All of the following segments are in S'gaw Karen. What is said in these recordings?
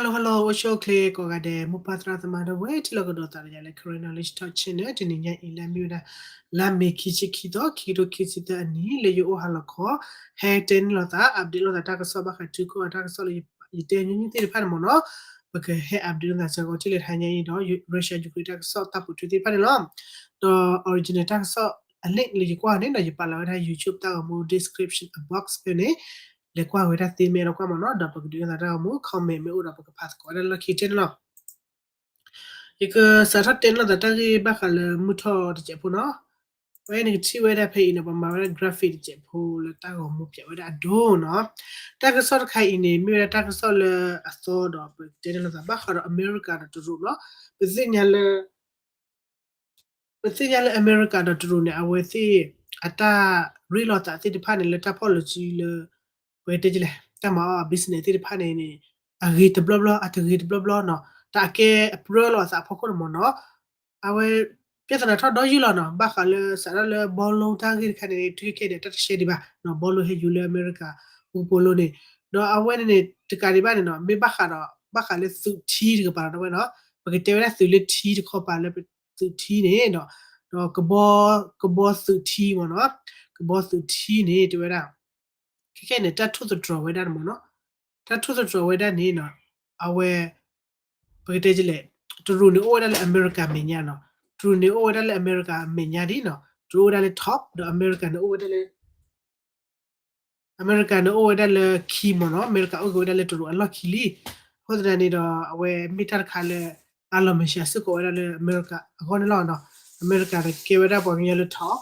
Hello hello အိၣ်ဆူၣ်အိၣ်ချ့ကိးဂၤဒဲး မိၢ်ပၢ်သရၣ်သမါဒီပုၢ်ဝဲၢ် ထံၣ်လိာ်ကဒီးသးဒီးယၤလၢ Karen Knowledge Talk Channel တနံၤညါအံၤလၢအမ့ၢ်ဝဲဒၣ် လါမ့ၤခံဆံခံသီ ခံကထိခံဆံသၢအနံၣ် လၢယအိၣ်ဟါလီၤခီ ဟဲတဲန့ၢ်လိာ်သး update လိာ်သးတၢ်ကစီၣ်ဘၣ်ဃးထံကီၢ်အတၢ်ကစီၣ်လၢယတဲညီနုၢ်သ့ၣ်တဖၣ်န့ၣ်မ့ၢ်နီၤ ပကဟဲ update လိာ်သးစ့ၢ်ကီးထံၣ်လၢတဟါညါအံၤဒီး Russia Ukraine တၢ်ကစီၣ်တၢ်ပိာ်ထွဲသ့ၣ်တဖၣ်န့ၣ်လီၤ. ဒီး original တၢ်ကစီၣ်အ link လၢယကွၢ်န့ၣ်ဒီး ယပာ်လီၤဝဲဒၣ် YouTube တၢ်ဂီၤမူ description box ဖဲန့ၣ် လဲၤကွၢ်ဝဲဒၣ်သ့မ့ၢ်အဲၣ်ဒိးကွၢ်မ့ၢ်နီၤ ဒီးပကဒုးလိာ်သးတၢ်ဂီၤမူ comment မ့ၢ်အိၣ်ဒီးပကဖးသကိးဝဲဒၣ်လၢခံကတၢၢ်န့ၣ်လီၤ. ယကစးထီၣ်တဲန့ၢ်လိာ်သးတၢ်ဂ့ၢ်ဘၣ်ဃးလၢမုၢ်ထီၣ်တစဲးဖိနီၤ ဝဲန့ၣ်ကထံၣ်ဝဲဒၣ်ဖဲအံၤန့ၣ် ပမၤဝဲဒၣ် graphic တစဲးဖိလၢတၢ်ဂီၤမူပၠးဝဲဒၣ်အဒိနီၤ တၢ်ကစီၣ်တခါအံၤန့ၣ် မ့ၢ်ဝဲဒၣ်တၢ်ကစီၣ်လၢအသီဒီး ပတဲန့ၢ်လိာ်သးဘၣ်ဃးဒီးအမဲရကၤဒီးတရူးနီၤ ပသ့ၣ်ညါလၢ ပသ့ၣ်ညါလၢအမဲရကၤဒီးတရူးန့ၣ် အဝဲသ့ၣ်အတၢ်ရ့လိာ်သးသ့ၣ်တဖၣ်န့ၣ် လၢတၢ် policy လၢ ပကတဲလဲၣ် တၢ်မၤအီၣ်အ business သ့ၣ်တဖၣ်န့ၣ်န့ၣ် အဂ့ၤတဘျီဘျီ အတဂ့ၤတဘျီဘျီနီၤ တၢ်အကဲအပြၢလိာ်အသးအဖီခိၣ်န့ၣ်မ့ၢ်နီၤ အဝဲ ပြဿနာထီၣ်ဒီယုၢ်လီၤနီၤ ဘၣ်ဃးလၢစးထီၣ်လၢ ဘီလိတၢ်ဂ့ၢ်တခါန့ၣ် ထုခဲခဲန့ၣ် တၢ်တရှဲဒံးဘၣ် ဘီလိဟဲယူၤလၢအမဲရကၤ ပူၤပိာ်လိန့ၣ် ဒီးအဝဲန့ၣ်န့ၣ် တကးဒံးဘၣ်န့ၣ်နီၤ မ့ၢ်ဘၣ်ဃးဒီး ဘၣ်ဃးလၢသုးထံတကပၤဒီးဝဲနီၤ ပကတဲဝဲဒၣ်သုးလၢထံတခီပၤလၢသုးထံန့ၣ်ဒီး ဒီးကဘီ ကဘီသုးထံမ့ၢ်နီၤ ကဘီသုးထံန့ၣ် တဲဝဲဒၣ် ခဲခဲန့ၣ် တၢ်ထိၣ်သတြီၤဝဲဒၣ်န့ၣ်မ့ၢ်နီၤ တၢ်ထိၣ်သတြီၤဝဲဒၣ်န့ၣ်နီၤ အဝဲ ပကတဲလဲၣ် တရူးန့ၣ်အိၣ်ဝဲဒၣ်လၢအမဲရကၤမဲာ်ညါနီၤ တရူးန့ၣ်အိၣ်ဝဲဒၣ်လၢအမဲရကၤမဲာ်ညါဒ်နီၤ တရူးအိၣ်ဝဲဒၣ်လၢ top ဒီးအမဲရကၤန့ၣ်အိၣ်ဝဲဒၣ်လၢ အမဲရကၤန့ၣ်အိၣ်ဝဲဒၣ်လၢခံမ့ၢ်နီၤ အမဲရကၤအိၣ်က့ၤဝဲဒၣ်လၢတရူးအလီၢ်ခံလံ အဃိသတးန့ၣ်ဒီး အဝဲမ့ၢ်တၢ်တခါလၢ အလီၤမဲာ်ဆှးစ့ၢ်ကီးဝဲဒၣ်လၢအမဲရကၤအဂီၢ်န့ၣ်လီၤ. အမဲရကၤဒီးကဲဝဲဒၣ်ပှၤကညီလၢ top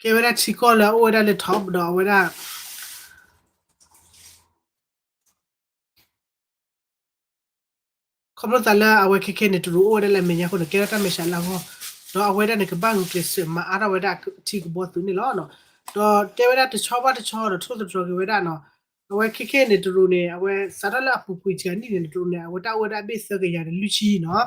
ကဲဝဲဒၣ်ထံကီၢ်လၢအအိၣ်ဝဲဒၣ်လၢ top ဒီးအဝဲဒၣ် ခီဖျိသးလၢအဝဲခဲခဲန့ၣ် တရူးအိၣ်ဝဲဒၣ်လၢအမဲာ်ညါအဃိန့ၣ် ကဲထီၣ်တၢ်မဲာ်ဆှးလၢအဂီၢ်, ဒီးအဝဲဒၣ်န့ၣ် ကဘၣ်ဂုာ်ကျဲးစၢးမၤအါထီၣ်ဝဲဒၣ်ထံကဘီသုးန့ၣ်လီၤ. ဒီးတဲဝဲဒၣ်တဆီဘၣ်တဆီဒီးထိၣ်သတြီၤက့ၤဝဲဒၣ်နီၤ, အဝဲခဲခဲန့ၣ် တရူးန့ၣ် အဝဲစးထီၣ်လၢအပူၤကွံာ်တဂၤနံၣ်န့ၣ် တရူးန့ၣ် အဝဲတၢ်အိၣ်ဝဲဒၣ်အဘ့ၣ်သၢကယၤဒီးလွံၢ်ဆံနီၤ,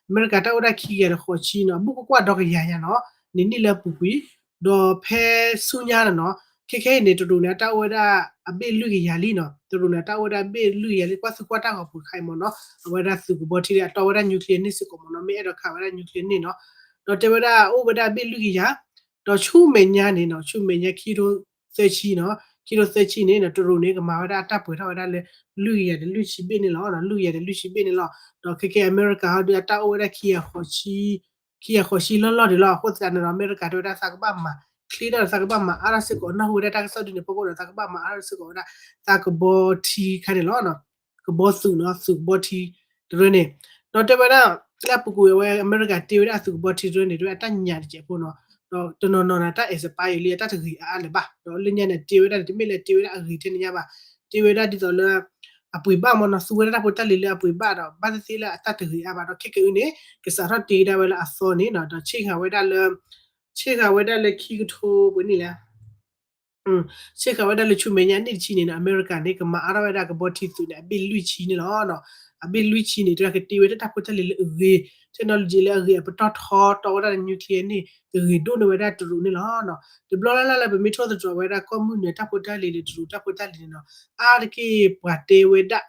အမဲရကၤတၢ်အိၣ်ဝဲဒၣ်ခံကယၤဒီးဃိးဆံနီၤ, အဘူၣ်ကကွၢ်ဒီကယၤညါနီၤ, န့ၣ်နံၣ်လၢအပူၤကွံာ် ဒီးဖဲဆူညါန့ၣ်နီၤ, ခဲခဲအံၤန့ၣ် တရူးန့ၣ်အတၢ်အိၣ်ဝဲဒၣ်အဘ့ၣ်လွံၢ်ကယၤလံနီၤ, တရူးန့ၣ် အတၢ်အိၣ်ဝဲဒၣ်အဘ့ၣ်လွံၢ်ကယၤလံ, ကွၢ်သံကွၢ်တၢ်ဂီၤပူၤတခါအံၤမ့ၢ်နီၤ, အဝဲဒၣ်သုးကဘီထံဒီး အတီဝဲဒၣ် nuclear န့ၣ်စ့ၢ်ကီးမ့ၢ်နီၤ, မ့ၢ်အဲၣ်ဒိးခးဝဲဒၣ် nuclear န့ၣ်နီၤ, ဒီးတဲဝဲဒၣ်အိၣ်ဝဲဒၣ်အဘ့ၣ်လွံၢ်ကယၤ, ဒီးဆူမဲာ်ညါန့ၣ်နီၤ, ဆူမဲာ်ညါခံထိသၢဆံနီၤ, ခံထိသၢဆံန့ၣ်နီၤ, တရူးန့ၣ် ကမၤဝဲဒၣ်အတၢ်ပှဲၤထီၣ်ဝဲဒၣ်လၢ လွံၢ်ကယၤဒီးလွံၢ်ဆံဘ့ၣ်န့ၣ်လီၤ, လွံၢ်ကယၤဒီးလွံၢ်ဆံဘ့ၣ်န့ၣ်လီၤ, ဒီးခဲခဲအမဲရကၤဟီဒီး အတၢ်အိၣ်ဝဲဒၣ်ခံကယၤဃိးဆံ ခံကယၤဃိးဆံလီၢ်လီၢ်ဒံးလီၤ, အဃိသတးန့ၣ်ဒီး အမဲရကၤတဲဝဲဒၣ်သးကဘၣ်မၤ ချ့ထီၣ်ဒီးသးကဘၣ်မၤအါထီၣ်စ့ၢ်ကီး နၢ်ဟူဝဲဒၣ်တၢ်ကစီၣ်ဒ်န့ၣ် ဖီခိၣ်ဒီးသးကဘၣ်မၤအါထီၣ်စ့ၢ်ကီးဝဲဒၣ် သးကဘီထံခါန့ၣ်လီၤ, ကဘီသုးနီၤ, သုးကဘီထံတရၢန့ၣ်, ဒီးတဲဝဲဒၣ် လၢအပူၤကွံာ်အဝဲအမဲရကၤတ့ဝဲဒၣ်အသုးကဘီထံတရၢန့ၣ် တဲဝဲဒၣ်အတၢ်ညၣ်တစဲးဖိနီၤ, ဒီးတနီၤနီၤန့ၣ် တၢ် expire လံ အတၢ်တဂ့ၤအါအါလၢၤဘၣ်, ဒီးလၢညါန့ၣ် တ့ဝဲဒၣ်န့ၣ် တမ့ၢ်လၢတ့ဝဲဒၣ်အဂ့ၤထဲန့ၣ်ညါဘၣ်, တ့ဝဲဒၣ်ဒ်သိးလၢ အပှ့ၤဘၣ်မ့ၢ်နီၤ, သူဝဲဒၣ်တၢ်ဖိတၢ်လံၤလၢအပှ့ၤဘၣ်ဒီး ဘၣ်သ့ၣ်သ့ၣ်လၢအတၢ်တဂ့ၤအါဘၣ်ဒီး ခဲကနံၣ်အံၤန့ၣ် ကစးထီၣ်တ့ဝဲဒၣ်လၢအသီန့ၣ်နီၤ, ဒီးဆ့ၣ်ဃာ်ဝဲဒၣ်လၢ ဆ့ၣ်ဃာ်ဝဲဒၣ်လၢခံကထိပှဲၤနံၣ်လဲၣ် ဆ့ၣ်ဃာ်ဝဲဒၣ်လၢဆူမဲာ်ညါနံၣ်တဆံန့ၣ်နီၤ, အမဲရကၤန့ၣ် ကမၤအါထီၣ်ဝဲဒၣ်ကဘီထံသုးန့ၣ် အဘ့ၣ်လွံၢ်ဆံန့ၣ်လီၤ, အဘ့ၣ်လွံၢ်ဆံန့ၣ် တဲဝဲဒၣ်ကတ့ဝဲဒၣ်တၢ်ဖိတၢ်လံၤလၢအဂ့ၤ, technology လၢအဂ့ၤ အပတီၢ်ထီတီဝဲဒၣ်လၢ nuclear န့ၣ် ကဂ့ၤဒိၣ်န့ၢ်ဝဲဒၣ်တရူးန့ၣ်လီၤ. တဘျီလၢ်လၢ်လၢပမ့ၢ်ထိၣ်သတြီၤဝဲဒၣ် ကီၢ်မုၢ်နုာ်တၢ်ဖိတၢ်လံၤဒီး တရူးတၢ်ဖိတၢ်လံၤန့ၣ်နီၤ, အါတက့ၢ်ပှၤတဲဝဲဒၣ်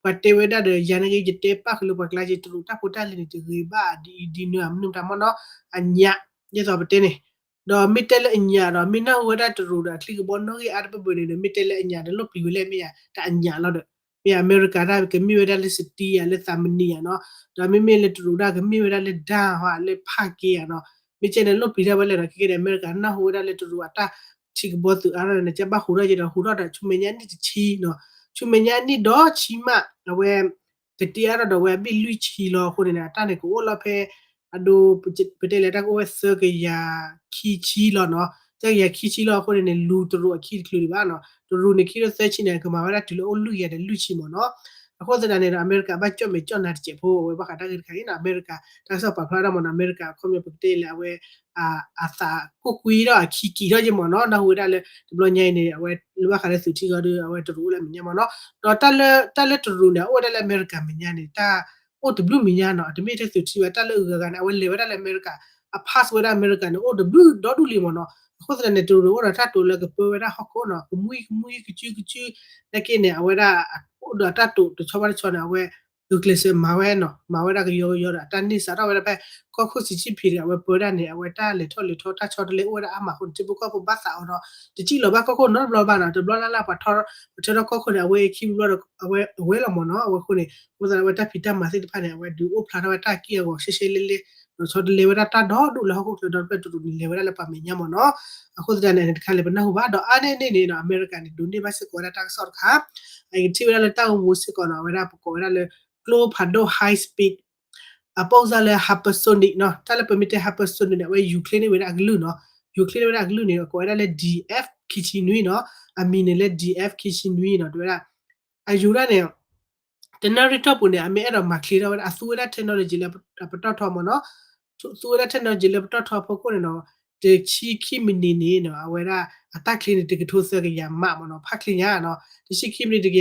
ပှၤတဲဝဲဒၣ်ဒီး ယၤန့ၣ်ဂ့ၤ ယတဲပၣ်ဃုာ်လၢပှၤကျါက့ၤ တရူးတၢ်ဖိတၢ်လံၤန့ၣ် တဂ့ၤဘၣ်ဒ်အံၤဒ်နုၤ မနုၤမတၤမ့ၢ်နီၤ, အညၣ်, ဒ်သိးပတဲန့ၣ်, ဒီးမ့ၢ်တဲလၢအညၣ်ဒီး မ့ၢ်နၢ်ဟူဝဲဒၣ်တရူးဒီး အချံကဘီနီၣ်ဂံၢ်အါတပၢၢ်ပၢၢ်န့ၣ်ဒီး မ့ၢ်တဲလၢအညၣ်ဒီး လိၣ်ပျံၤဝဲလဲၣ်မ့ၢ်ယၤ တၢ်အညၣ်လီၤဒီး, မ့ၢ်အမဲရကၤတၢ်ကမ့ၢ်ဝဲဒၣ်လၢ steel ယၤ လၢ သးမနံၤ ယၤနီၤ, ဒီးမ့မ့ၢ်လၢတရူးတၢ်ကမ့ၢ်ဝဲဒၣ်လၢ ဓာတ် ဟီ လၢဖးက့ယၤနီၤ, မ့ၢ်ကဲန့ၣ်လိၣ်ပျံၤတၢ်ဝဲလဲၣ်ဒီး ခဲကဲန့ၣ် အမဲရကၤနၢ်ဟူဝဲဒၣ်လၢတရူးအတၢ်ထံကဘီသုးအါထီၣ်န့ၣ် ကဘၣ်ဟူးထီၣ်က့ၤဒီး ဟူးထီၣ်ဒီးဆူမဲာ်ညါနံၣ်တဆံနီၤ, ဆူမဲာ်ညါနံၣ်ဒီးဆံမး အဝဲ ကတ့အါထီၣ်ဒီးဝဲအဘ့ၣ်လွံၢ်ဆံလီၤအဃိန့ၣ်န့ၣ် အတၢ်န့ၣ်ကအိၣ်လီၤဖဲ အဒိ ပတဲလဲၣ် တၢ်ကအိၣ်ဝဲသၢကယၤခံဆံလီၤနီၤ, သၢကယၤခံဆံလီၤအဃိန့ၣ်န့ၣ် လူၤတရူးအခံတချုးဒံးဘၣ်နီၤ, တရူးန့ၣ် ခံထိသၢဆံန့ၣ် ကမၤဝဲဒၣ်တုၤလၢအိၣ်လွံၢ်ကယၤဒီးလွံၢ်ဆံမ့ၢ်နီၤ, အဃိသတးန့ၣ်ဒီး အမဲရကၤဘၣ်ကၠီၣ်မဲာ်ကၠီၣ်နါတစဲးဖိ အဝဲဘၣ်ဃးတၢ်ဂ့ၢ်တခါအံၤနီၤ, အမဲရကၤ တၢ်ကစီၣ်ပာ်ဖျါဒၣ်မ့ၢ်နီၤ, အမဲရကၤအခီပညီပကတဲလဲၣ် အဝဲ အသးကိၢ်ကွံထီၣ်အခံကံာ်ထီၣ်က့မ့ၢ်နီၤ, နၢ်ဟူဝဲဒၣ်လၢ တဘျီညါအံၤန့ၣ် အဝဲလၢဘၣ်ဃးလၢသုးထံဂီၤဒီး အဝဲတရူးအိၣ်လၢအမဲာ်ညါမ့ၢ်နီၤ, ဒီးတၢ်လၢ တၢ်လၢတရူးန့ၣ် အအိၣ်ဝဲဒၣ်လၢအမဲရကၤမဲာ်ညါန့ၣ် တၢ်အိၣ်တဘျုးမဲာ်ညါနီၤ, အတမ့ၢ်ထဲသုးထံဘၣ်, တၢ်လၢအဂၤဂၤန့ၣ် အဝဲလဲၤဝဲဒၣ်လၢအမဲရကၤ အ pass ဝဲဒၣ်အမဲရကၤန့ၣ် အိၣ်တဘျုးဒီဒူၣ်လံမ့ၢ်နီၤ. အဃိသတးန့ၣ် တရူးန့ၣ် အိၣ်ဒီးတၢ်တိာ်လၢကပၢဝဲဒၣ်ဟီၣ်ခိၣ်နီၤ ကမှံကမှံကစုကစု နာ်က့န့ၣ် အဝဲဒၣ် အိၣ်ဒီးတၢ်တိာ်တဆီဘၣ်တဆီန့ၣ် အဝဲ ဂုာ်ကျဲးစၢးမၤဝဲနီၤ မၤဝဲဒၣ်ကယီကယီဒီး အတၢ်န့ၢ်စးထီၣ်ဝဲဒၣ်ဖဲ ကီၢ်ခိၣ်စံးဆံဖံးတဂၤ အဝဲပၢဒၣ်န့ၣ် အဝဲတၢ်လဲၤထီၣ်လဲၤထီတၢ်ဆီတလဲအိၣ်ဝဲဒၣ်အါမးအဃိန့ၣ် ထံဖိကီၢ်ဖိဘၣ်သးအီၤဒီး တစံၣ်လီၤဘၣ်ကီၢ်ခိၣ်နီတဘျီဘၣ်နီၤ တဘျီလၢ်လၢ်ပှၤထီထီၣ်ကီၢ်ခိၣ်န့ၣ် အဝဲခံဘျီဒီး အဝဲအဝဲလီၤမ့ၢ်နီၤ အဝဲအဃိန့ၣ် အဃိသတးအဝဲတၢ်ဖံးတၢ်မၤသ့ၣ်တဖၣ်န့ၣ် အဝဲဒုးအိၣ်ဖျါထီၣ်ဝဲတၢ်ကံၢ်အဂီၤရှဲရှဲလဲလဲ ဒီးဆီတလဲဝဲဒၣ်တၢ်ဒီဒူၣ်လၢဟီၣ်ခိၣ်ချၢဒီတဖျၢၣ်တရူးန့ၣ် လဲၤဝဲဒၣ်လၢပှၤမဲာ်ညါမ့ၢ်နီၤ အဃိသတးန့ၣ် အန့ၣ်တခါလဲၤပနၢ်ဟူဘၣ် ဒီးအါန့ၢ်န့ၣ်န့ၣ်နီၤ အမဲရကၤန့ၣ် ဒိးန့ၢ်ဘၣ်စ့ၢ်ကီးဝဲဒၣ်တၢ်ကစီၣ်တခါ အကထံၣ်ဝဲဒၣ်လၢတၢ်အိၣ်မူစ့ၢ်ကီးနီၤ အဝဲဒၣ်ပကိးဝဲဒၣ်လၢ ကျိဖးဒိၣ် high speed အပိၢ်စၢ်လၢ hypersonic နီၤ တၢ်လၢပမ့ၢ်တဲ hypersonic န့ၣ် အဝဲ ယူၤချ့န့ၢ်ဝဲဒၣ်အကလုၢ်နီၤ ယူၤချ့န့ၢ်ဝဲဒၣ်အကလုၢ်န့ၣ် အကိးဝဲဒၣ်လၢ D F ခံဆံနွံနီၤ အမံၤန့ၣ်လၢ D F ခံဆံနွံနီၤ တဲဝဲဒၣ် အယူၤဒၣ်န့ၣ် တနၣ်ရံၣ်တီၢ်ပူၤန့ၣ် အမ့ၢ်အဲၣ်ဒိးမၤချ့ထီၣ်ဝဲဒၣ် အသူဝဲဒၣ် technology လၢပတီၢ်ထီမ့ၢ်နီၤ သူဝဲဒၣ် technology လၢပတီၢ်ထီအဖီခိၣ်န့ၣ်နီၤ တဆံခံမံးနံးန့ၣ်နီၤ အဝဲဒၣ်အတၢ်ချ့န့ၣ် တကထိသၢကယၤမးမ့ၢ်နီၤ ဖးချ့ညါနီၤ တဆံခံမံးနံး တက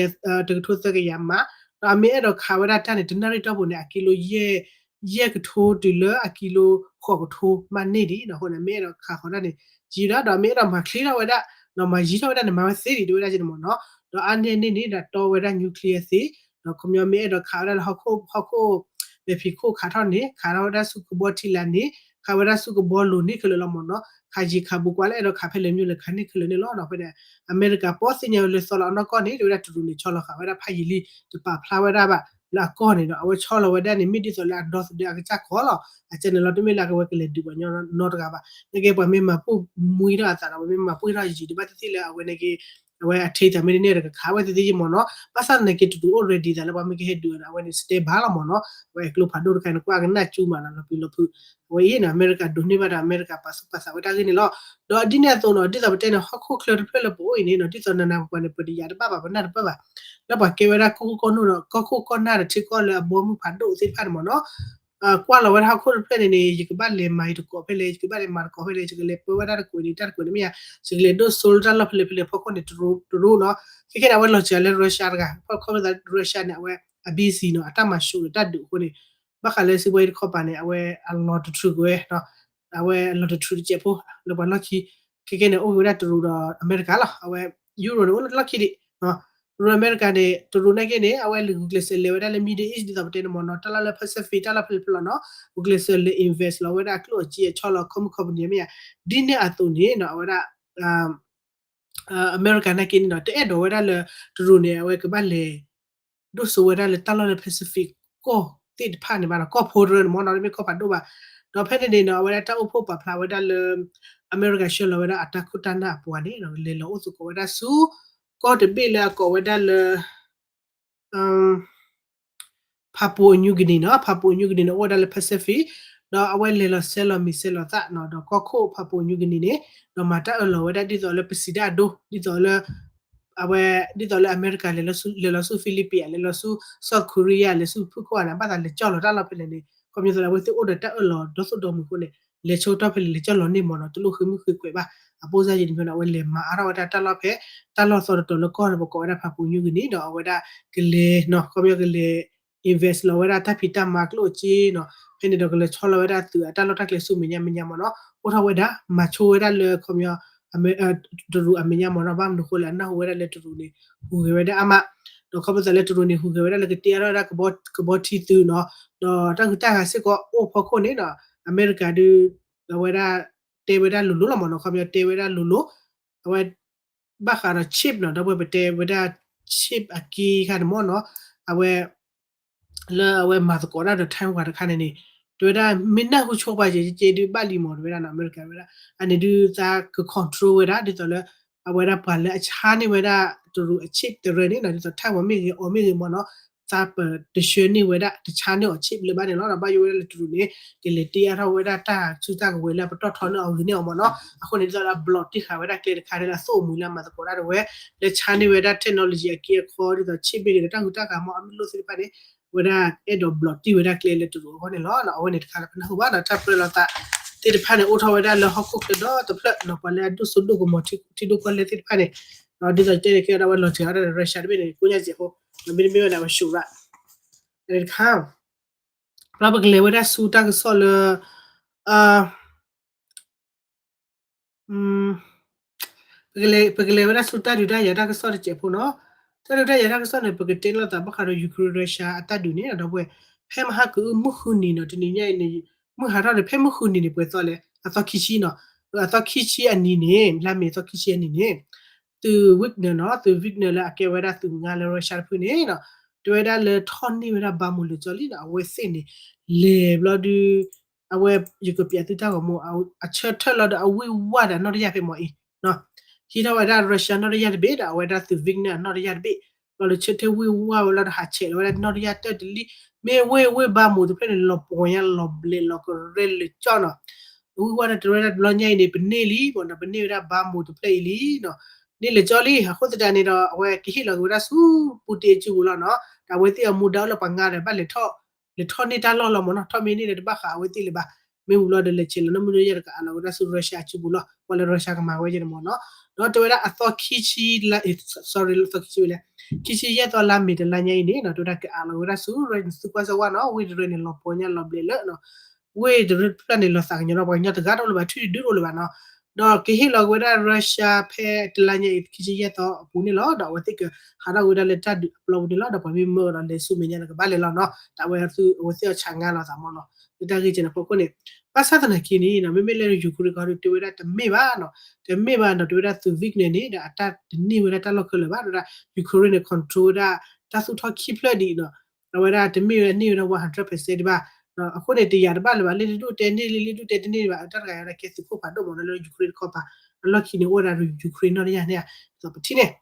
ထိသၢကယၤမး ဒီးအမ့ၢ်အဲၣ်ဒိးခးဝဲဒၣ်တၢ်န့ၣ် တနၣ်ရံၣ်တီၢ်ပူၤန့ၣ် အကံလိ ယဲၢ်ကထိတုၤလၢအကံလိဃိးကထိမးန့ၢ်ဒံးနီၤ အဃိန့ၣ် မ့ၢ်အဲၣ်ဒိးခးဃီၤတၢ်န့ၣ် ယံၤဒီး ဒီးမ့ၢ်အဲၣ်ဒိးမၤချ့ထီၣ်ဝဲဒၣ် မၤယံၤထီၣ်ဝဲဒၣ်န့ၣ် မၤဝဲသ့ဒံး တဲဝဲဒၣ်က့န့ၣ်မ့ၢ်နီၤ ဒီးအါန့ၢ်န့ၣ်န့ၣ် ဒီးတီဝဲဒၣ် nuclear သ့ ဒီးခီပညီမ့ၢ်အဲၣ်ဒိးခးဝဲဒၣ်လၢဟီၣ်ခိၣ် ဟီၣ်ခိၣ် လဲၤဖံးခိၣ်ခးထီၣ်န့ၣ် ခးထီၣ်ဝဲဒၣ်ဆူကဘီထံလာ်န့ၣ် ခးဝဲဒၣ်ဆူကဘီလိၤန့ၣ်ခဲလၢာ်လီၤမ့ၢ်နီၤ ခးယံၤခးဘူးကွၢ်လၢအဲၣ်ဒိးခးဖဲလဲၣ်မ့ၢ်လဲၣ်ခးန့ၣ်ခဲလၢာ်န့ၣ်လီၤ ဒီးဖဲန့ၣ် အမဲရကၤပီၣ်သ့ၣ်ညါဝဲလၢသီလီၤအနီၢ်ကီၢ်န့ၣ် တဲဝဲဒၣ်တရူးန့ၣ် ဆီလီၤဃာ်ဝဲဒၣ်ဖးယံၤလံ တပာ်ဖျါဝဲဒၣ်ဘၣ် လၢအကီၢ်န့ၣ်ဒီး အဝဲဆီလီၤဝဲဒၣ်န့ၣ် မ့ၢ်ဒ်သိးလၢအဒီသဒၢအကစၢ်ကီးလီၤ အကဲန့ၣ်လီၤ တမ့ၢ်လၢအကဝဲကလဲၤဒုးပှၤညီနီတဂၤဘၣ် နကဲပှၤမ့ၢ်မၤပူၣ်မှံထီၣ်အသးဒီး ပှၤမ့ၢ်မၤပူၣ်ထီၣ်ယံၤဒံးဘၣ်သ့ၣ်သ့ၣ်လၢအဝဲန့ၣ်က့ အဝဲအထံသးမ့ၢ်တန့ၢ်ဒီးကခးဝဲသ့ၣ်သ့ၣ်ယံၤမ့ၢ်နီၤ ဘၣ်ဆၣ်သနာ်က့တရူးအိၣ် ready သးလၢပှၤမ့ၢ်ကဟဲဒုးအီၤန့ၣ် အဝဲန့ၣ် stand by လီၤမ့ၢ်နီၤ အဝဲကျိဖးဒိၣ်တခါန့ၣ် ကွၢ်ကနၣ်ကၠူမးနီၤ လီၤပျံၤလီၤဖုး အဝဲအံၤန့ၣ် အမဲရကၤဒိးန့ၢ်ဘၣ်ဒီး အမဲရကၤပာ်သူၣ်ပာ်သးဝဲတၢ်ဂ့ၢ်န့ၣ်လီၤ ဒီးဒ်န့ၣ်အသိးနီၤ ဒ်သိးပတဲန့ၣ် ဟီၣ်ခိၣ်ချၢတဖျၢၣ်လၢပအိၣ်အံၤန့ၣ်နီၤ ဒ်သိးနနၤပှၤန့ၣ် ပတယာ်တဘၣ်ဘၣ် ပနၢ်တပၢၢ်ဘၣ် လၢပှၤကဲဝဲဒၣ်ကီၢ်ခိၣ်ကီၢ်နၢ်ဒီး ကီၢ်ခိၣ်ကီၢ်နၢ်ဒီးထံကီၢ်လၢအဘီမုၢ်ဖးဒိၣ်သ့ၣ်တဖၣ်န့ၣ်မ့ၢ်နီၤ ကွၢ်လီၤဝဲဒၣ်ဟီၣ်ခိၣ်တဖျၢၣ်န့ၣ်န့ၣ် ယကဘၣ်လဲၤမၤယတကိးဖဲလဲၣ် ယကဘၣ်လဲၤမၤတကိးဖဲလဲၣ် ယကလဲၤပၢဝဲဒၣ်တကွဲးန့ၣ် တၢ်တကွဲးန့ၣ်မ့ၢ်ယါ ယကလဲၤဒိၣ်စိလၢတၢ်လီၢ်ဖဲလဲၣ်ဖဲလဲၣ်ဖီခိၣ်န့ၣ် တရူးနီၤ ခဲခဲန့ၣ် အဝဲလီၤစှၤလၢ Russia တဂၤ ခီဖျိ Russia န့ၣ် အဝဲအ busy နီၤ အတၢ်မၤၡိးဒီးတၢ်ဒုးအဃိန့ၣ် ဘၣ်ဃးလၢစံးဘီအံၤတခီပၤန့ၣ် အဝဲအလီၤတထြူးကွံာ်ဝဲ အဝဲအလီၤတထြူးတစဲးဖိ လၢပှၤလီၢ်ခံ ခဲခဲန့ၣ် အိၣ်က့ၤဝဲဒၣ်တရူးဒီးအမဲရကၤလီၤ အဝဲ Euro န့ၣ် အိၣ်လၢလီၢ်ခံဒံး တရူးအမဲရကၤန့ၣ် တရူးနာ်က့န့ၣ် အဝဲလဲၤဂုာ်ကျဲးစၢးလဲၤဝဲဒၣ်လၢ Middle East ဒ်သိးပတဲန့ၣ်မ့ၢ်နီၤ တၢ်လီၢ်လၢ Pacific တၢ်လီၢ်ဖဲလဲၣ်ဖဲလဲၣ်နီၤ ဂုာ်ကျဲးစၢးလဲၤ invest လီၤဝဲဒၣ်ကျိၣ်အစ့အဆီလီၤ ခီမုၣ် company မ့ၢ်ယါ ဒ်န့ၣ်အသိးန့ၣ်နီၤ အဝဲဒၣ် အမဲရကၤနာ်က့န့ၣ်ဒီး တအဲၣ်ဒိးဝဲဒၣ်လၢ တရူးန့ၣ် အဝဲကဘၣ်လဲၤ ဒိၣ်စိဝဲဒၣ်လၢတၢ်လီၢ်လၢ Pacific ကီၢ်သ့ၣ်တဖၣ်န့ၣ်ဘၣ်ဒီး ကီၢ်ဖိတရၢန့ၣ်မ့ၢ်နီၤ တမ့ၢ်ကီၢ်ဖးဒိၣ်ဘၣ်. ဒီးဖဲန့ၣ်န့ၣ်နီၤ အဝဲဒၣ်တၢ်အိၣ်ဖှိၣ်ပာ်ဖျါဝဲဒၣ်လၢ အမဲရကၤဆှၢလီၤဝဲဒၣ်အတၢ်ခိၣ်တၢ်နၢ်အပှၤန့ၣ် လဲၤလီၤအိၣ်သကိးဝဲဒၣ်ဆူ ကီၢ်တဘ့ၣ်လၢအကိးဝဲဒၣ်လၢ ဖၣ်ပူၣ်အညူကနံၤနီၤ ဖၣ်ပူၣ်အညူကနံၤန့ၣ် အိၣ်ဝဲဒၣ်လၢ Pacific ဒီးအဝဲလဲၤလီၤဆဲးလီၤမံၤဆဲးလီၤသၣ်နီၤ ဒီးကီၢ်ခိၣ်ဖၣ်ပူၣ်အညူကနံၤန့ၣ် ဒီးမၤတၢ်အၢၣ်လီၤဝဲဒၣ်ဒ်သိးလၢပစံးတၢ်အဒိ ဒ်သိးလၢ အဝဲ ဒ်သိးလၢအမဲရကၤ လဲၤလီၤဆူ Philippines လဲၤလီၤဆူ South Korea လဲၤဆူဖုၣ်ကိာ်န့ၣ် ဘၣ်သးလဲၤကၠီၣ်လီၤတၢ်လီၢ်ဖဲလဲၣ်န့ၣ် ခီပညီသိးလၢအဝဲသ့ၣ်အိၣ်ဒီးတၢ်အၢၣ်လီၤဒီသိးဒီမုၢ်အဃိန့ၣ် လဲၤဆိကတီၢ်ဖဲလဲၣ် လဲၤကၠီၣ်လီၤန့ၢ်မ့ၢ်နီၤ တလိၣ်ဃ့မုၢ်ဃ့ကွဲးဘၣ်. အပိၢ်စၢ်ယံၤတမံၤန့ၣ် အဝဲလဲၤမၤအါထီၣ်ဝဲဒၣ်တၢ်လီၢ်ဖဲ တၢ်လီၢ်သီတတီၤလၢကီၢ်န့ၣ် ပကိးဝဲဒၣ်ဖၣ်ပူၣ်ညူကနံၤဒီး အဝဲဒၣ်ကလဲၤနီၤ ခီပညီကလဲၤ invest လီၤဝဲဒၣ်တၢ်ဖံးတၢ်မၤကျိၣ်အစ့နီၤ ဖဲန့ၣ်ဒီးကလဲၤဆီလီၤဝဲဒၣ်သုးအတၢ်လီၢ်တၢ်ကျဲဆူမဲာ်ညါမဲာ်ညါမ့ၢ်နီၤ အိၣ်ထီၣ်ဝဲဒၣ် မၤဆိဝဲဒၣ်လၢခီပညီ တရူးအမဲာ်ညါမ့ၢ်နီၤ ဘၣ်မနုၤအဃိလဲၣ် အနၢ်ဟူဝဲဒၣ်လၢတရူးန့ၣ် ဟူးဂဲၤဝဲဒၣ်အါမး ဒီးခီဖျိသးလၢတရူးန့ၣ် ဟူးဂဲၤဝဲဒၣ်လၢကတ့အါထီၣ်ဝဲဒၣ်ကဘီထံသုးနီၤ ဒီးတၢ်ဂုၤတၢ်ဂၤစ့ၢ်ကီးအိၣ်ဖီခိၣ်န့ၣ်နီၤ အမဲရကၤဒုး အဝဲဒၣ်တဲဝဲဒၣ်လိၤလိၤလီၤမ့ၢ်နီၤ ခီပညီတဲဝဲဒၣ်လိၤလိၤ အဝဲ ဘၣ်ဃးဒီး chip နီၤ ဒီပုၢ်ဝဲၢ်ပတဲဝဲဒၣ် chip အက့ခါန့ၣ်မ့ၢ်နီၤ အဝဲ လၢအဝဲမၤသကိးတၢ်ဒီး Taiwan တခါန့ၣ်န့ၣ် တဲဝဲဒၣ် မ့ၢ်နၢ်ဟူဆိပာ်စဲးကဲဒုးဘၣ်လံမ့ၢ် တဲဝဲဒၣ်နီၤ အမဲရကၤဝဲဒၣ် အန့ၣ်ဒုးသးက control ဝဲဒၣ် ဒ်သိးလၢ အဝဲဒၣ်ပှၤလၢအဆါန့ၢ်ဝဲဒၣ်တရူးအ chip တရၢန့ၣ်နီၤ ဒ်သိး Taiwan မ့ၢ်ဂ့ၤ အီၤမ့ၢ်ဂ့ၤမ့ၢ်နီၤ သးပတဆှၢန့ၢ်ဝဲဒၣ် တဆါန့ၢ်အီၤ chip လၢၤဘၣ်န့ၣ်လီၤ. ဒီးဘၣ်ယိၣ်ဝဲဒၣ်လၢတရူးန့ၣ် ကလဲၤတ့အါထီၣ်ဝဲဒၣ်တၢ်စုတၢ်ကဝဲၤလၢအပတီၢ်ထီန့ၢ်အီၤဂ့ၤန့ၢ်အီၤမ့ၢ်နီၤ အဃိန့ၣ် ဒ်သိးလၢအ block တ့ၢ်ဃာ်ဝဲဒၣ်ကျဲတခါန့ၣ်လၢအသိၣ်အမှံၤလၢအမၤသကိးတၢ်ဒၣ်ဝဲ လၢဆါန့ၢ်ဝဲဒၣ် technology အက့အခီ ဒ်သိး chip မ့ၢ်ဂ့ၤဒီး တၢ်ဂုၤတၢ်ဂၤမ့ၢ်အမ့ၢ်လိၣ်သ့ၣ်တဖၣ်န့ၣ် ဝဲဒၣ်အဲၣ်ဒိး block တ့ၢ်ဝဲဒၣ်ကျဲလၢတရူးအဂီၢ်န့ၣ်လီၤ. အဝဲန့ၣ်တခါလၢပနၢ်ဟူဘၣ်ဒီး တၢ်ပြၢလိာ်သးသ့ၣ်တဖၣ်န့ၣ် အိၣ်ထီၣ်ဝဲဒၣ်လၢဟီၣ်ခိၣ်ချၢဒီတဖျၢၣ်နီၤ ပှၤလၢအဒိၣ်စိဒိၣ်ကမီၤထံဒိၣ်ကီၢ်လဲၢ်သ့ၣ်တဖၣ်န့ၣ် ဒ်သိးတဲန့ၣ် ကဲဒၣ်ဝဲလီၤစှၤဝဲဒၣ်ဒီး Russia တဘ့ၣ်န့ၣ် ကိးညါစဲးဖိ မ့တမ့ၢ်ဝဲဒၣ်ဝဲ Russia တခါ ဒီးပကလဲၤဝဲဒၣ်ဆူတၢ်ကစီၣ်လၢ အ ပကလဲၤဝဲဒၣ်ဆူတၢ်ဒုးတၢ်ယၤတၢ်ကစီၣ်တစဲးဖိနီၤ. တၢ်ဒုးတၢ်ယၤတၢ်ကစီၣ်န့ၣ် ပကတဲလိာ်သးဘၣ်ဃးဒီး Ukraine Russia အတၢ်ဒုးန့ၣ် ဒီပုၢ်ဝဲၢ် ဖဲမဟါကအုမုၢ်ဃုနံၤနီၤ တနံၤညါအံၤန့ၣ် မုၢ်ဟါထီၣ်န့ၣ် ဖဲမုၢ်ဃုနံၤန့ၣ် ပှဲၤသီလဲၣ် အသီခံဆံနီၤ. အသီခံဆံအနံၤန့ၣ် လါမ့ၤအသီခံဆံအနံၤန့ၣ် သုး Wagner နီၤ သုး Wagner လၢအကဲဝဲဒၣ်သုးငါလၢ Russia တဖုန့ၣ်နီၤ တဲဝဲဒၣ်လၢထီၣ်န့ၢ်ဝဲဒၣ် Bakhmut လၢာ်ကၠီလံနီၤ. အဝဲသ့ၣ်န့ၣ် လဲၤဘျီဒုး အဝဲ ယကပျးသုတၢ်ဂီၤမူ အဆၢထၢၣ်လီၤဒီးအဝံၢ်ဝါဒီးနီၣ်တယၢ်ဖဲမီၤအံၤ ဟံးထီၣ်ဝဲဒၣ် Russia နီၣ်တယၢ်တဘ့ၣ်ဒီး အဝဲဒၣ်သုး Wagner အနီၣ်တယၢ်တဘ့ၣ် ဘျီဒီးဆၢထၢၣ်ဝံၢ်ဝါဝဲလီၤဒီးဟးဆဲးလီၤဝဲဒၣ်နီၣ်တယၢ်တၢၢ်တလံၣ် မ့ၢ်ဝ့ၢ်ဝ့ၢ် Bakhmut တဖျၢၣ်န့ၣ် လီၤပှီၤညါလီၤဘျဲးလီၤကရဲလၢာ်ကၠီနီၤ. ဝံၢ်ဝါဒီးတဲဝဲဒၣ်တဘျီညါအံၤန့ၣ် ပန့ၢ်လံမ့ၢ်နီၤ ပန့ၢ်ဝဲဒၣ် Bakhmut တဖျၢၣ်အံၤလံနီၤ. န့ၢ်လၢာ်ကၠီလံ အဃိသတးန့ၣ်ဒီး အဝဲကဟ့ၣ်လီၤက့ၤဝဲဒၣ်ဆူ Putin အစုပူၤလီၤနီၤ. ဒီးအဝဲသ့ၣ်အမူဒါအိၣ်လၢပှၤငါဒီးဘၣ်လဲၤထီၣ် လဲၤထီၣ်န့ၢ်တၢ်လီၢ်လီၤမ့ၢ်နီၤ ထီၣ်မ့ၢ်န့ၢ်ဒီးတဘၣ်ဃးအဝဲသ့ၣ်လၢၤဘၣ်. မ့ၢ်ဝံၤလီၤဒီးလဲၤဆဲးလီၤနီၣ်မုၢ်နီၣ်ယဲၢ်တကအးလီၤဝဲဒၣ်ဆူ Russia အစုပူၤလီၤ ပှၤလၢ Russia ကမၤဝဲယဲၢ်န့ၣ်မ့ၢ်နီၤ. ဒီးတဲဝဲဒၣ်အသီခံဆံ sorry အသီခံဆံဝဲလဲၣ် ခံဆံယဲၢ်သီလါမ့ၤတလါညါအံၤန့ၣ်နီၤ တဲဝဲဒၣ်ကအးလီၤဝဲဒၣ်ဆူ သုကွၢ်စၢၤဝါနီၤ ဝ့ၢ်တရၢန့ၣ် လီၤပှီၤညါလီၤဘျဲးလၢာ်နီၤ. ဝ့ၢ်တရၢတဖျၢၣ်န့ၣ် လီၤသးကညီၤဒီးပှၤကညီတဂၤတအိၣ်လၢၤဘၣ် ထွံၣ်တဒုတအိၣ်လၢၤဘၣ်နီၤ. ဒီးကဟ့ၣ်လီၤက့ၤဝဲဒၣ် Russia ဖဲတလါညါအံၤ ခံဆံယဲၢ်သီအပူၤန့ၣ်လီၤ. ဒီးအဝဲသ့ၣ်ကဟးထီၣ်ဝဲဒၣ်လၢတၢ်ဒုးအပျီပူၤန့ၣ်လီၤ. ဒီးပှၤမ့ၢ်မၢဒီးလဲၤဆူမဲာ်ညါန့ၣ်ကဘၣ်လဲၤလီၤနီၤ. ဒီးအဝဲသ့ၣ်အဝဲသ့ၣ်အီၤဆးငါလီၤသးမ့ၢ်နီၤ လၢတၢ်ဂ့ၢ်ကဲန့ၣ်အဖီခိၣ်န့ၣ် ဘၣ်ဆၣ်သနာ်က့န့ၣ်နီၤ မ့မ့ၢ်လၢ Ukraine ကီၢ်ဒုးတဲဝဲဒၣ်တမ့ၢ်ဘၣ်နီၤ တမ့ၢ်ဘၣ်နီၤ တဲဝဲဒၣ်သုး Wagner န့ၣ်ဒီးအတၢ်တန့ၢ်ဝဲဒၣ်တၢ်လီၢ်ခဲလၢာ်ဘၣ် တဲဝဲဒၣ် Ukraine န့ၣ် control ဝဲဒၣ် တၢ်သူၣ်ထီၣ်ခံဖျၢၣ်ဒံးနီၤ အဝဲဒၣ်တမ့ၢ်ဝဲဒၣ်န့ၢ်ဝဲဒၣ် one hundred percent ဒံးဘၣ်. အဃိန့ၣ် တယာ်တဘၣ်လၢၤဘၣ် လၢတဒူၣ်တဲန့ၢ်လံ လၢဒူၣ်တဲတန့ၢ်ဘၣ် တၢ်တဂၤအံၤဒၣ်ကဲသုးခိၣ်ဖးဒိၣ်မ့ၢ်နီၤ လၢ Ukraine တခီပၤ အလီၢ်ခံန့ၣ်အိၣ်ဝဲဒၣ် Ukraine နီၣ်တယၢ်န့ၣ် ဒ်သိးပထံၣ်န့ၣ်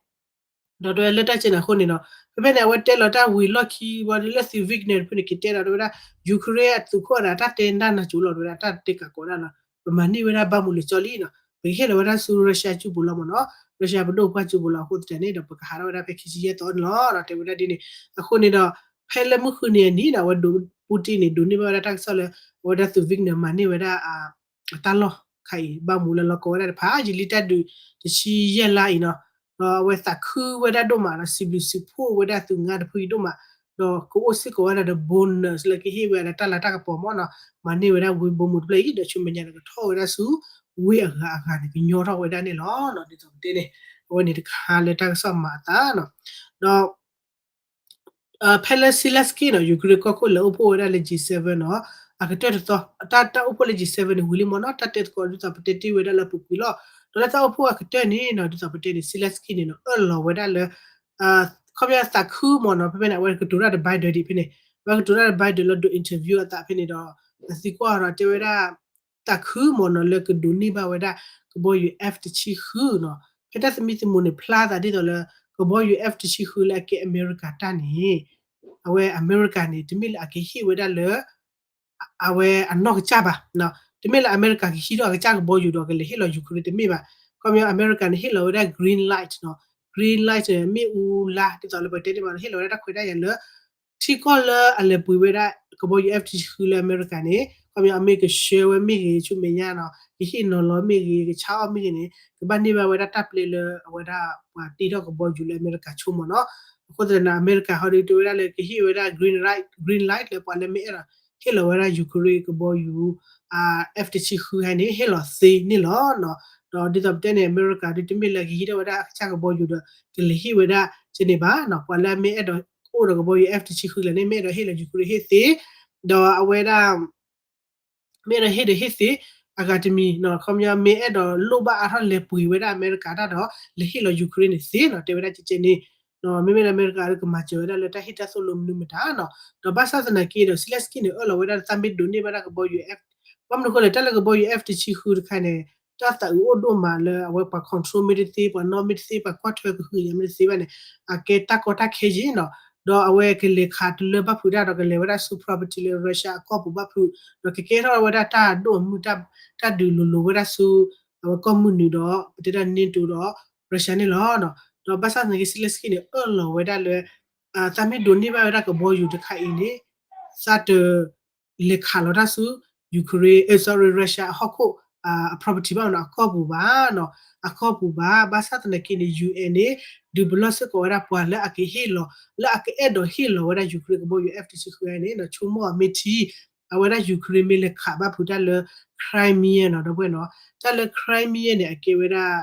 ဒီးတဲလၢတၢ်ကဲန့ၣ်အဃိန့ၣ်နီၤ ဖဲဖဲန့ၣ် အဝဲတဲလီၤတၢ်ဝံၤလီၢ်ခံဘၣ်ဒီးလၢသုး Wagner တဖုန့ၣ် ကတဲဒီးတဲဝဲဒၣ် Ukraine အသုးခိၣ်အတၢ်တဲနၢ်နၢ်ကၠိလီၤ တဲဝဲဒၣ်တၢ်တဲကးကိးဒၣ်လီၤ ပမၤန့ၢ်ဝဲဒၣ် Bakhmut လၢာ်ကၠီလံနီၤ ပကဟ့ၣ်လီၤဝဲဒၣ်ဆူ Russia စုပူၤလီၤမ့ၢ်နီၤ Russia ပဒိၣ်ပှၢ်စုပူၤလီၤ အဃိသတးန့ၣ်ဒီး ပကဟးထီၣ်ဝဲဒၣ်ဖဲခံဆံယဲၢ်သီန့ၣ်လီၤ ဒီးတဲဝဲဒၣ်ဒ်န့ၣ် အဃိန့ၣ်ဒီး ဖဲလၢမုၢ်ဃုနံၤအနံၤဒီး အဝဲဒိး Putin န့ၣ် ဒိးန့ၢ်ဘၣ်ဝဲဒၣ်တၢ်ကစီၣ်လၢ အဝဲဒၣ်သုး Wagner မၤန့ၢ်ဝဲဒၣ် အတၢ်လီၢ်ခါအံၤ Bakhmut လၢလီၤကီဝဲဒၣ်တဖၣ် ယံာ်လံတၢ်ဒုးတဆံယဲၢ်လါအံၤနီၤ ဒီးအဝဲသးခုဝဲဒၣ်ဒိၣ်မးဒီး စံးဘျုးစံးဖှိၣ်ဝဲဒၣ်သုးငါတဖုအံၤဒိၣ်မး ဒီးကအိၣ်စ့ၢ်ကီးဝဲဒၣ်ဒီး bonus လၢကဟ့ၣ်ဝဲဒၣ်တၢ်လၤတၢ်ကပီၤမ့ၢ်နီၤ မၤန့ၢ်ဝဲဒၣ်ဝ့ၢ် Bakhmut တဖျၢၣ်အံၤ ဒီးဆူမဲာ်ညါဒီးကထီၣ်ဝဲဒၣ်ဆူ ဝ့ၢ်အဂၤအဂၤန့ၣ် ကညီထီၣ်ဝဲဒၣ်န့ၣ်လီၤ. ဒ်သိးပတဲန့ၣ် အဝဲန့ၣ်တခါလၢတၢ်ကစီၣ်မၤအသးနီၤ ဒီး ဖဲလၢ Zelenskyy နီၤ Ukraine ကီၢ်ခိၣ်လဲၤအိၣ်ဖှိၣ်ဝဲဒၣ်လၢ G seven နီၤ အကတၢၢ်တသီ တၢ်တၢ်အိၣ်ဖှိၣ်လၢ G seven န့ၣ် ဝံၤလံမ့ၢ်နီၤ တၢ်တဲသကိးဒ်သိးပတဲတ့ၢ်ဝဲဒၣ်လၢအပူၤကွံာ်လီၤ. ဒီးလၢတၢ်အိၣ်ဖှိၣ်အကတၢၢ်န့ၣ်နီၤ ဒ်သိးပတဲန့ၣ် Zelenskyy န့ၣ်နီၤ အၢၣ်လီၤဝဲဒၣ်လၢ ခီပညီသးခုမ့ၢ်နီၤ ဖဲဖဲန့ၣ် အဝဲကတိၤတၢ်ဒီး Biden ဒံးဖဲန့ၣ် အဝဲကတိၤတၢ်ဒီး Biden လၢဒိး interview အသးဖဲန့ၣ်ဒီး အသံကွၢ်ဒီးတဲဝဲဒၣ် သးခုမ့ၢ်နီၤ လၢကဒိးန့ၢ်ဘၣ်ဝဲဒၣ် ကဘီယူၤ F တဆံဃုနီၤ ဖဲတၢ်သမံသမိးန့ၣ် ဖျါသးဒ်သိးလၢ ကဘီယူၤ F တဆံဃုလၢအကဲအမဲရကၤတၢ်န့ၣ် အဝဲအမဲရကၤန့ၣ် တမ့ၢ်လၢအကဟ့ၣ်ဝဲဒၣ်လၢ အဝဲအနီၢ်ကစၢ်ဘၣ်. တမ့ၢ်လၢအမဲရကၤကဟံးထီၣ်အကစၢ်ကဘီယူၤဒီးကလဲၤဟ့ၣ်လီၤ Ukraine တမ့ၢ်ဘၣ်. ခီပညီအမဲရကၤန့ၣ် ဟ့ၣ်လီၤဝဲဒၣ် green light နီၤ green light န့ၣ် မ့ၣ်အူလါ ဒ်သိးလၢပတဲန့ၣ်မ့ၢ်နီၤ ဟ့ၣ်လီၤဝဲဒၣ်တၢ်ခွဲးတၢ်ယာ်လၢ ထံကီၢ်လၢအလဲၤပှ့ၤဝဲဒၣ် ကဘီယူၤ F တဆံဃုလၢအမဲရကၤန့ၣ် ခီပညီအမ့ၢ်ကဆှၢဝဲမ့ၢ်ဂ့ၤ ဆူမဲာ်ညါနီၤ ကဟ့ၣ်နီၤလီၤမ့ၢ်ဂ့ၤ ကဆါအီၣ်မ့ၢ်ဂ့ၤန့ၣ် ကဘၣ်န့ၢ်ဘၣ်ဝဲဒၣ်တၢ်ပျဲလၢအဝဲဒၣ်ပှၤတ့ထီၣ်ကဘီယူၤလၢအမဲရကၤဆိမ့ၢ်နီၤ. အဃိသတးန့ၣ် အမဲရကၤဟီဒုးတဲဝဲဒၣ်လၢကဟ့ၣ်ဝဲဒၣ် green light green light လၢပှၤလၢမ့ၢ်အဲၣ်ဒိး ဟ့ၣ်လီၤဝဲဒၣ် Ukraine ကဘီယူၤ F တဆံဃုဟဲန့ၣ် ဟ့ၣ်လီၤသ့န့ၣ်လီၤ. ဒီးဒ်သိးပတဲန့ၣ် အမဲရကၤဒုးတမ့ၢ်လၢကဟံးထီၣ်ဝဲဒၣ်အကစၢ်ကဘီယူၤဒီး ကလဲၤဟ့ၣ်ဝဲဒၣ်ကန့ၣ်ဘၣ်နီၤ ပှၤလၢအမ့ၢ်အဲၣ်ဒိးအိၣ်ဒီးကဘီယူၤ F တဆံဃုလဲၣ်န့ၣ် မ့ၢ်အဲၣ်ဒိးဟ့ၣ်လီၤ Ukraine ဟ့ၣ်သ့ ဒီးအဝဲဒၣ် မ့ၢ်အဲၣ်ဒိးဟ့ၣ်ဒီးဟ့ၣ်သ့ အဂၤတမံၤနီၤ ခီပညီမ့ၢ်အဲၣ်ဒိးလိၣ်ဘၣ်အါထီၣ်လဲၤပှ့ၤဝဲဒၣ်အမဲရကၤတၢ်ဒီး လဲၤဟ့ၣ်လီၤ Ukraine န့ၣ်သ့နီၤ တဲဝဲဒၣ်ကဲကဲန့ၣ် မ့မ့ၢ်လၢအမဲရကၤကမၤစၢၤဝဲဒၣ်လၢတၢ်ဟ့ၣ်တၢ်သိၣ်လိမနုၤမတၤနီၤ ဒီးဘၣ်ဆၣ်သနာ်က့ဒီး Zelenskyy န့ၣ် အၢၣ်လီၤဝဲဒၣ်လၢသးမ့ၢ်ဒိးန့ၢ်ဘၣ်ဒၣ်ကဘီယူၤ F ဘၣ်မနုၤအဃိလဲၣ် တၢ်လၢကဘီယူၤ F တဆံဃုတခါန့ၣ် တၢ်သးအုးအိၣ်ဒိၣ်မးလၢအဝဲပှၤ control မ့ၢ်တသ့ ပှၤနီၣ်မ့ၢ်တသ့ ပှၤကွၢ်ထွဲကဟုကယာ်မ့ၢ်တသ့ဘၣ်န့ၣ် အကဲတၢ်ကီတၢ်ခဲယံၤနီၤ ဒီးအဝဲကလဲၤခးတလၢဘၣ်ဖုးတၢ်ဒီးကလဲၤဝဲဒၣ်ဆူ property လၢ Russia အကီၢ်ပူၤဘၣ်ဖုး ဒီးကကဲထီၣ်ဝဲဒၣ်တၢ်ဒိၣ်အမုၢ် တၢ်ဒုးလိၤလိၤဝဲဒၣ်ဆူ အဝဲကီၢ်မုၢ်နုာ်ဒီး ပတဲဒၣ် NATO ဒီး Russia န့ၣ်လီၤ. ဒီးဘၣ်ဆၣ်သနာ်က့ Zelenskyy န့ၣ် အၢၣ်လီၤဝဲဒၣ်လၢ သးမ့ၢ်ဒိးန့ၢ်ဘၣ်ဝဲဒၣ်ကဘီယူၤတခါအံၤန့ၣ် သးတ လဲၤခးလီၤတၢ်ဆူ Ukraine, sorry, Russia အဟီၣ်ခိၣ် အ property ဘၣ်နီၤ အကီၢ်ပူၤဘၣ်နီၤ အကီၢ်ပူၤဘၣ်. ဘၣ်ဆၣ်သနာ်က့န့ၣ် UN န့ၣ် ဒုးပလီၢ်စ့ၢ်ကီးဝဲဒၣ်ပှၤလၢအကဟ့ၣ်လီၤ လၢအကအဲၣ်ဒိးဟ့ၣ်လီၤဝဲဒၣ် Ukraine ကဘီယူၤ F တဆံဃုန့ၣ် ဆိကမိၣ်အီၤမ့ၢ်ထံ အဝဲဒၣ် Ukraine မ့ၢ်လဲၤခးဘၣ်ဖုးတၢ်လၢ Crimea နီၤ ဒီပုၢ်ဝဲၢ်နီၤ, တၢ်လၢ Crimea န့ၣ် အကဲဝဲဒၣ်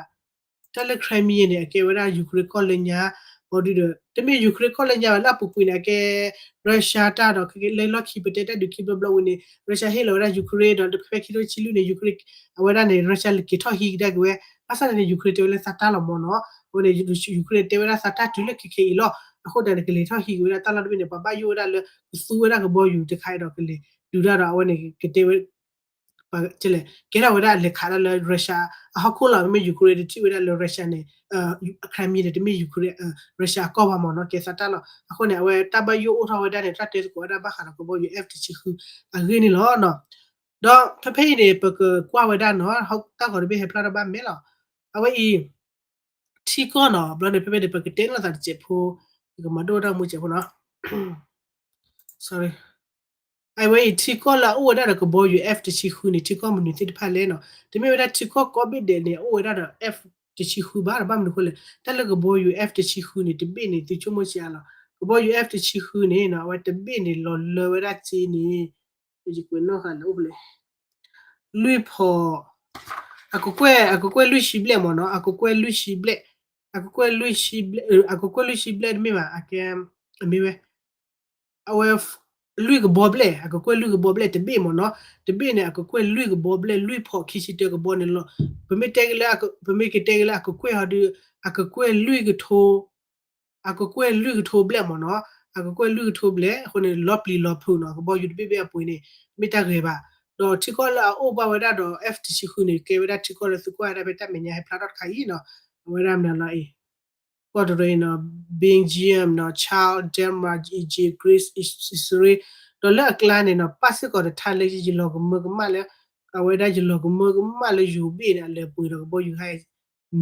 တၢ်လၢ Crimea န့ၣ် အကဲဝဲဒၣ် Ukraine ကီၢ်လၢညါ, ဘီဒုဒီး တမ့ၢ် Ukraine ကီၢ်လၢညါဘၣ် လၢအပူၤကွံာ်န့ၣ် အကဲ Russia တၢ်ဒီး လၢလီၢ်ခံပတဲတၢ်ဒုးခံဘျီဘျီဝံၤန့ၣ် Russia ဟ့ၣ်လီၤဝဲဒၣ် Ukraine ဒီး ဖဲခံထိဆံလွံၢ်န့ၣ် Ukraine အဝဲဒၣ်န့ၣ် Russia လဲၤက့ၤထီၣ်ဟံးကဒါက့ၤဝဲ, ဘၣ်ဆၣ်န့ၣ် Ukraine တဲဝဲလၢသးတၢ်လီၤမၢ်နီၤ, အဝဲန့ၣ် Ukraine တဲဝဲဒၣ်သးတၢ်တုၤလၢခဲခဲအံၤလီၤ, အဃိသတးန့ၣ် ကလဲၤထီၣ်ဟံးက့ၤဝဲဒၣ်တၢ်လီၢ်တဘ့ၣ်န့ၣ် ပှၤဘၣ်ယိၣ်ဝဲဒၣ်လၢ ကသူဝဲဒၣ်ကဘီယူၤတခါအံၤဒီးကလဲၤတုၤတၢ်ဒီး အဝဲန့ၣ် ကတဲဝဲ ကဲထီၣ်ဝဲဒၣ်လဲၤခးဒၣ်လၢ Russia အဟီၣ်ခိၣ်လီၤ, မ့မ့ၢ် Ukraine တထံၣ်ဝဲဒၣ်လၢ Russia န့ၣ် Crimea န့ၣ် တမ့ၢ် Ukraine Russia အကီၢ်ဘၣ်မၢ်နီၤ, ကဲသးတၢ်လီၤ, အဃိန့ၣ် အဝဲတၢ်ဘၣ်ယိၣ်အိၣ်ထီၣ်ဝဲဒၣ်န့ၣ် တၢ်တဲသကိးဝဲဒၣ်ဘၣ်ဃးဒီးကဘီယူၤ F တဆံဃု အဂ့ၢ်န့ၣ်လီၤ. ဒီးဖဲဖဲအံၤန့ၣ် ပကကွၢ်ဝဲဒၣ်နီၤ တၢ်ဂီၤတဘ့ၣ်ဟဲဖျါထီၣ်ဘၣ်မဲာ်လီၤ, အဝဲအံၤ ထံကီၢ်နီၤ ဘျီန့ၣ် ဖဲဖဲန့ၣ် ပကတဲလိာ်သးတစဲးဖိ, ပကမၤဒိၣ်တၢ်မူစဲးဖိနီၤ sorry အဝဲအံၤထံကီၢ်လၢအအိၣ်ဝဲဒၣ်ဒီးကဘီယူၤ F တဆံဃုန့ၣ် ထံကီၢ်မနုၤသ့ၣ်တဖၣ်လဲၣ်နီၤ, တမ့ၢ်ဝဲဒၣ်ထံကီၢ်ကိးဘ့ၣ်ဒဲးန့ၣ် အအိၣ်ဝဲဒၣ်ဒီး F တဆံဃုဘၣ်ဒီး ဘၣ်မနုၤအဃိလဲၣ် တၢ်လၢကဘီယူၤ F တဆံဃုန့ၣ် တဘ့ၣ်န့ၣ် သုဆိကမိၣ်ဆံးအါလီၤ, ကဘီယူၤ F တဆံဃုန့ၣ်နီၤ အဝဲတဘ့ၣ်န့ၣ် လီၤလၢဝဲဒၣ်စ့န့ၣ် ယကွဲးနီၣ်ဃာ်လၢအိၣ်ဖဲလဲၣ် လွံၢ်ဖီး အကကွဲၢ် အကကွဲၢ်လွံၢ်ဆံဘျဲၣ်မ့ၢ်နီၤ, အကကွဲၢ်လွံၢ်ဆံဘျဲၣ်, အကကွဲၢ်လွံၢ်ဆံဘျဲၣ်, အကကွဲၢ်လွံၢ်ဆံဘျဲၣ်တမ့ၢ်ဘၣ်, အကဲ အမ့ၢ်ဝဲ အဝဲ လွံၢ်ကဘီဘျဲၣ်, အကကွဲၢ်လွံၢ်ကဘီဘျဲၣ်တဘ့ၣ်မ့ၢ်နီၤ, တဘ့ၣ်န့ၣ် အကကွဲၢ်လွံၢ်ကဘီဘျဲၣ် လွံၢ်ဖီးခံဆံတၢကဘီန့ၣ်လီၤ, ပမ့ၢ်တဲက့ၤလၢ ပမ့ၢ်ကတဲက့ၤလၢအကကွဲၢ်ဟီဒုး အကကွဲၢ်လွံၢ်ကထိ အကကွဲၢ်လွံၢ်ကထိဘျဲၣ်မ့ၢ်နီၤ, အကကွဲၢ်လွံၢ်ကထိဘျဲၣ် အဃိန့ၣ် လီၤပျံၤလီၤဖုးနီၤ, ကဘီယူၤတဘ့ၣ်ဘ့ၣ်အပှ့ၤန့ၣ် မ့ၢ်တၢ်ဂဲၤဘၣ်, ဒီးထံကီၢ်လၢအအိၣ်ဘၣ်ဝဲဒၣ်ဒီး F တဆံဃုန့ၣ် ကဲဝဲဒၣ်ထံကီၢ်လၢသုကွၢ်ဝဲဒၣ်ဖဲတၢ်မဲာ်ညါဟဲဖျါထီၣ်တခါအံၤနီၤ, အဝဲဒၣ်မနုၤလီၤအံၤ ကီၢ်တရံးနီၤ, Belgium နီၤ, Chad, Denmark, Egypt, Greece, Israel, ဒီးလၢအကျါန့ၣ်နီၤ ပၣ်စ့ၢ်ကီးတထါလၢယလီၤကမၢကမၣ်လၢ အဝဲဒၣ်ယလီၤကမၢကမၣ်လၢယိၤဘ့ၣ်န့ၣ် အလဲၤပှ့ၤဒီးကဘီယူၤဟဲ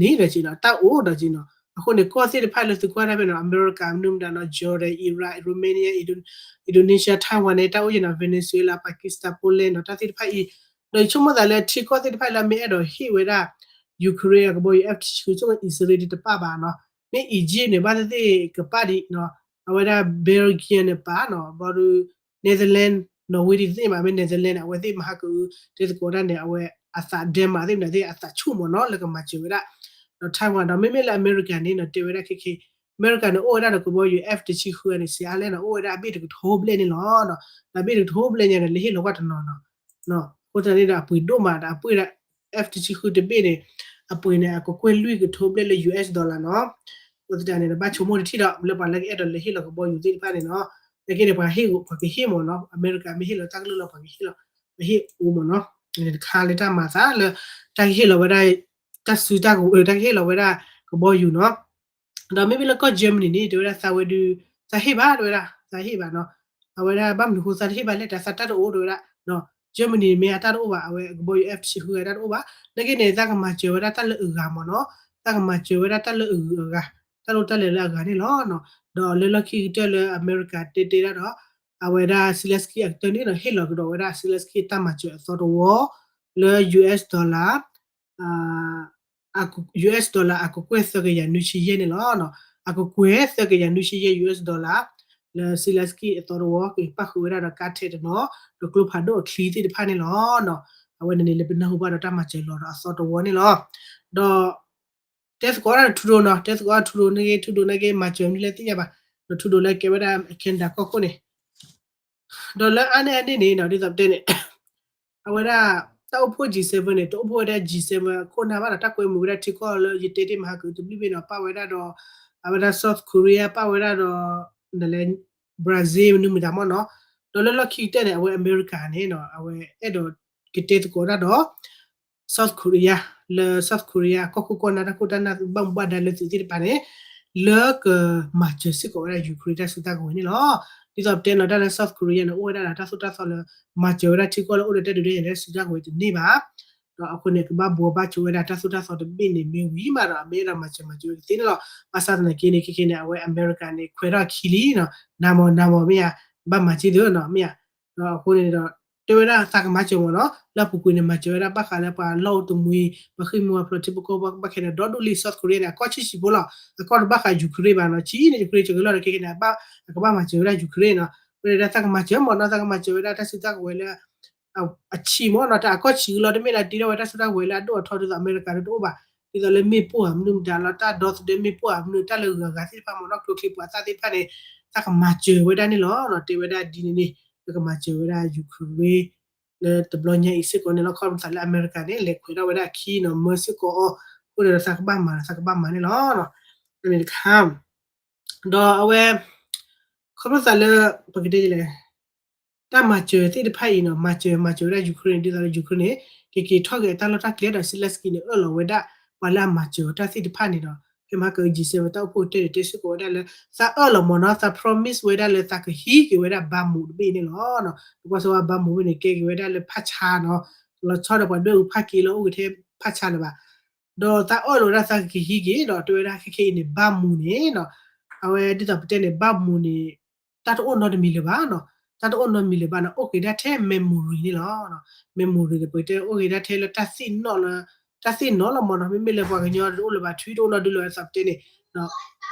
န့ၣ်ဒီးက့နီၤ တၢ်အိၣ်ဒီးက့နီၤ, အဃိန့ၣ် ကီၢ်သ့ၣ်တဖၣ်လၢသုကွၢ်တၢ်ဖဲနီၤ အမဲရကၤ မနုၤမတၤနီၤ Jordan, Iraq, Romania, Indo-, Indonesia, Taiwan န့ၣ် တၢ်အိၣ်က့နီၤ Venezuela, Pakistan, Poland နီၤ တၢ်သ့ၣ်တဖၣ်အံၤ, ဒီးယဆိကမိၣ်သးလၢထံကီၢ်သ့ၣ်တဖၣ်လၢအမ့ၢ်အဲၣ်ဒိးဟ့ၣ်ဝဲဒၣ် Ukraine အကဘီယူၤ F တဆံဃု ဆိကမိၣ် Israel ဒ်တပၣ်ဘၣ်နီၤ, မ့ၢ် Egypt န့ၣ် ဘၣ်သ့ၣ်သ့ၣ်ကပၣ်ဒံးနီၤ, အဝဲဒၣ် Belgium န့ၣ်ပာ်နီၤ, ဘီဒုး Netherlands, Norway ဒ်သ့ၣ်မး မ့ၢ် Netherlands န့ၣ် အဝဲသ့ၣ်မဟါကအု တဲသကိးတၢ်န့ၣ် အဝဲအသး Denmark သ့ၣ်မနုၤသ့ၣ် အသးဆူၣ်မ့ၢ်နီၤ လၢကမၤစၢၤဝဲဒၣ်, ဒီး Taiwan ဒီး မ့မ့ၢ်လၢအမဲရကၤန့ၣ်နီၤ တဲဝဲဒၣ်ခဲခဲ အမဲရကၤန့ၣ် အိၣ်ဝဲဒၣ်ဒီးကဘီယူၤ F တဆံဃုန့ၣ် စ့အါလဲၣ်နီၤ အိၣ်ဝဲဒၣ်အဘ့ၣ်တကထိဘျဲၣ်န့ၣ်လီၤ, ဒီးအဘ့ၣ်တကထိဘျဲၣ်ညါန့ၣ် လဲၤဟ့ၣ်လီၤကွၢ်တနီၤနီၤ, အဃိသတးန့ၣ်ဒီးအပှ့ၤဒိၣ်မးဒီးအပှ့ၤဒၣ် F တဆံဃုတဘ့ၣ်န့ၣ် အပှ့ၤန့ၣ် အကကွဲၢ်လွံၢ်ကထိဘျဲၣ်လၢ US dollar နီၤ, အဃိသတးန့ၣ်ဒီး ဘၣ်ဆိကမိၣ်တထံၣ်ဒီး လၢပှၤလၢကအဲၣ်ဒိးလဲၤဟ့ၣ်လီၤကဘီယူၤသ့ၣ်တဖၣ်န့ၣ်နီၤ, လၢက့န့ၣ် ပှၤဟ့ၣ် ပှၤကဟ့ၣ်မ့ၢ်နီၤ, အမဲရကၤမ့ၢ်ဟ့ၣ်လီၤတၢ်ကလုၢ်လီၤ ပှၤကဟ့ၣ်လီၤ, ပှၤဟ့ၣ်အိၣ်မ့ၢ်နီၤ, တခါလၢတၢ်မၤသးလၢ တၢ်ကဟ့ၣ်လီၤဝဲဒၣ် တၢ်စုတၢ်ကဝဲၤ တၢ်ကဟ့ၣ်လီၤဝဲဒၣ်ကဘီယူၤနီၤ, ဒီးမ့မ့ၢ်လၢကီၢ် Germany န့ၣ် တဲဝဲဒၣ်သးဝဲဒုး သးဟ့ၣ်ဘၣ် တဲဝဲဒၣ် သးဟ့ၣ်ဘၣ်နီၤ, အဝဲဒၣ်ဘၣ်မနုၤဃိသးတဟ့ၣ်ဘၣ်လဲၣ် တၢ်သးတၢ်တအိၣ် တဲဝဲဒၣ်, Germany န့ၣ်မ့ၢ်အတၢ်တအိၣ်ဘၣ် အဝဲကဘီယူၤ F တဆံဃုအတၢ်တအိၣ်ဘၣ်, လၢက့န့ၣ် သးကမၤစၢၤဝဲဒၣ်တၢ်လၢအဂၤမ့ၢ်နီၤ, သးကမၤစၢၤဝဲဒၣ်တၢ်လၢအဂၤ, တၢ်လိၣ်တၢ်လဲၤလၢအဂၤန့ၣ်လီၤ. ဒီးလၢလီၢ်ခံကတၢၢ်လၢအမဲရကၤတဲတဲဒၣ်ဒီး အဝဲဒၣ် Zelensky အကတၢၢ်န့ၣ်ဒီး ဟ့ၣ်လီၤကဒီးဝဲဒၣ် Zelensky အတၢ်မၤစၢၤအသီတဝီ လၢ US dollar US dollar အကကွဲၢ်သၢကယၤနွံဆံယဲၢ်န့ၣ်လီၤ. အကကွဲၢ်သၢကယၤနွံဆံယဲၢ် US dollar လၢ Zelensky အသီတဝီ ကပၣ်ဃုာ်ဝဲဒၣ်ဒီး ကါထဲးတနီၤ ဒီးကျိဖးဒိၣ်အချံသ့ၣ်တဖၣ်န့ၣ်လီၤ. အဝဲန့ၣ်န့ၣ်လၢပနၢ်ဟူဘၣ်ဒီးတၢ်မၤစၢၤလီၤဒီးအသီတဝီန့ၣ်လီၤ. ဒီး တဲသကိးဒၣ် Trudeau နီၤ, တဲသကိး Trudeau န့ၣ်ဂ့ၤ Trudeau န့ၣ်ဂ့ၤ မၤစၢၤမနုၤလဲၣ်သ့ၣ်ညါဘၣ်, ဒီး Trudeau လၢကဲဝဲဒၣ် Canada ကီၢ်ခိၣ်န့ၣ် ဒီးလၢအါန့ၢ်အါန့ၢ်န့ၣ်နီၤ ဒ်သိးပတဲန့ၣ် အဝဲဒၣ် တၢ်အိၣ်ဖှိၣ် G seven န့ၣ် တအိၣ်ဖှိၣ်ဝဲဒၣ် G seven ခိၣ်နၢ်ဘၣ်ဒီး တၢ်ကွဲမုာ်ဝဲဒၣ်ထံကီၢ်လၢယတဲတ့ၢ်မဟါကတဘျုးဘ့ၣ်နီၤ ပၣ်ဝဲဒၣ်ဒီး အဝဲဒၣ် South Korea ပၣ်ဝဲဒၣ်ဒီး နလဲ Brazil မနုၤမတၤမ့ၢ်နီၤ, ဒီးလၢလီၢ်ခံကတၢၢ်န့ၣ် အဝဲအမဲရကၤန့ၣ်နီၤ အဝဲအဲၣ်ဒိးကတဲသကိးဒၣ်ဒီး South Korea လၢ South Korea ကီၢ်ခိၣ်ကီၢ်နၢ်တၢ်ခိၣ်တၢ်နၢ်ဘၣ်မူဘၣ်ဒါလၢသုးသ့ၣ်တဖၣ်န့ၣ် လၢကမၤစၢၤစ့ၢ်ကီးဝဲဒၣ် Ukraine တၢ်စုတၢ်ကဝဲၤန့ၣ်လီၤ. ဒ်သိးပတဲနီၤ တၢ်လၢ South Korea န့ၣ် အိၣ်ဝဲဒၣ်ဒီးတၢ်သိၣ်တၢ်သီလၢ မၤစၢၤဝဲဒၣ်ထံကီၢ်လၢအိၣ်ဒီးတၢ်ဒုးတၢ်ယၤလၢစုတၢ်ကဝဲၤတန့ၢ်ဘၣ် ဒီးအဃိန့ၣ် ကဘၣ်ဘှီဘၣ်ဆိဝဲဒၣ်တၢ်သိၣ်တၢ်သီတဘ့ၣ်န့ၣ် မ့ၢ်ဝံၤမးဒီး အမ့ၢ်အဲၣ်ဒိးမၤစၢၤမၤစၢၤဝဲကသ့န့ၣ်လီၤ. ဘၣ်ဆၣ်သနာ်က့န့ၣ် ခဲခဲန့ၣ် အဝဲအမဲရကၤန့ၣ် ခွဲးထီၣ်အခံလံနီၤ, နၤမ့ၢ်နၤမ့ၢ်မ့ၢ်ဧါ, ဘၣ်မၤက့ၢ်သုနီၤ မ့ၢ်ဧါ. ဒီးအဃိန့ၣ်ဒီး တဲဝဲဒၣ်သးကမၤစၢၤမ့ၢ်နီၤ, လၢအပူၤကွံာ်န့ၣ် မၤစၢၤဝဲဒၣ်ဘၣ်ဃးလၢပှၤလီၢ်အိၣ်တမှံၤ ပှၤဃ့ၢ်မှံဟးဖျိးထံဖိကီၢ်ဖိဘၣ်ခဲန့ၣ် ဒီဒူၣ်လံ South Korea န့ၣ် အကီၢ်ဆံးဆံးဖိလီၤ. အကီၢ်တဘၣ်ဃး Ukraine ဘၣ်နီၤ, ဆံးန့ၣ် Ukraine ကလီၢ်ဒီးခဲခဲန့ၣ် အကဘၣ်မၤစၢၤဝဲဒၣ် Ukraine နီၤ. ဝဲဒၣ်သးကမၤစၢၤမ့ၢ်နီၤ သးကမၤစၢၤဝဲဒၣ်တၢ်စုတၢ်ကဝဲၤလၢ အဆံးမ့ၢ်နီၤ တၢ်အကီၢ်ဆံးလီၤ တမ့ၢ်လၢတ့ထီၣ်ဝဲတၢ်စုတၢ်ကဝဲၤလၢအဒိၣ်အထီဒ်သိးအမဲရကၤတအိၣ်ဘၣ် ဒ်သိးလၢမ့ၣ်ပိၢ်ဧါမနုၤမတၤလီၤ တၢ်ဒီသဒၢမ့ၣ်ပိၢ်ဧါမနုၤ တၢ်လၢဂၤဂၤသ့ၣ်တဖၣ်မ့ၢ်နီၤ ကျိချံပှၤသၣ်သ့ၣ်တဖၣ်န့ၣ် သးကမၤစၢၤဝဲဒၣ်န့ၣ်လီၤ တဲဝဲဒၣ်ဒ်န့ၣ်န့ၣ် လၢကမၤစၢၤဝဲဒၣ် Ukraine လၢတဘျီညါအံၤစ့ၢ်ကီးန့ၣ်လီၤ ခီဖျိသးလၢအမဲရကၤန့ၣ် လဲၤခွဲးထီၣ်ဝဲဒၣ်အခံနီၤ မၢစ့ၢ်ကီးအီၤ အဃိန့ၣ်ဒီးသးကဘၣ်မၤ သးကဘၣ်မၤန့ၣ်လီၤ တခါ ဒီးအဝဲ ခီဖျိသးလၢ ပကတဲလဲၣ် တၢ်မၤစၢၤသ့ၣ်တဖၣ်အံၤနီၤ မၤစၢၤ မၤစၢၤဝဲဒၣ် Ukraine န့ၣ် ဒ်သိးလၢ Ukraine န့ၣ် ကက့ၤထီၣ်က့ၤအတၢ်လီၢ်တၢ်ကျဲဒီး Zelensky န့ၣ် အၢၣ်လီၤဝဲဒၣ် ပှၤလၢအမၤစၢၤအီၤတၢ်သ့ၣ်တဖၣ်န့ၣ်ဒီး ဖဲမဟါက G seven တၢ်အိၣ်ဖှိၣ်ကတၢၢ်န့ၣ် တဲစ့ၢ်ကီးဝဲဒၣ်လၢ သးအၢၣ်လီၤမ့ၢ်နီၤ သး promise ဝဲဒၣ်လၢသးကဟံးက့ၤဝဲဒၣ် Bakhmut တဘ့ၣ်န့ၣ်လီၤ တကွၢ်စၢၤဝဲ Bakhmut ဘ့ၣ်န့ၣ် ကဲက့ၤဝဲဒၣ်လၢဖးဆါနီၤ လီၤဆီဒီးပှၤဒွဲၣ်အူဖးက့လီၤ အိၣ်က့ၤထဲဖးဆါလၢၤဘၣ် ဒီးသးအၢၣ်လီၤဝဲဒၣ်သးကက့ၤဟံးက့ၤ ဒီးတဲဝဲဒၣ်ခဲခဲအံၤန့ၣ် Bakhmut န့ၣ်နီၤ အဝဲဒ်သိးပတဲန့ၣ် Bakhmut န့ၣ် တၢ်တအိၣ်နီတမံၤလၢၤဘၣ်နီၤ တၢ်တအိၣ်နီတမံၤလၢၤဘၣ်နီၤ အိၣ်က့ၤဒၣ်ထဲ memory န့ၣ်လီၤ memory ဒီးပကတဲအိၣ်က့ၤဒၣ်ထဲလၢတၢ်သ့ၣ်နီၣ်လၢ တၢ်သ့ၣ်နီၣ်လီၤမ့ၢ်နီၤ မ့မ့ၢ်လၢပှၤကညီတအိၣ်လၢၤဘၣ် ထွံတအိၣ်နီဒုလၢၤဘၣ်သးပတဲန့ၣ်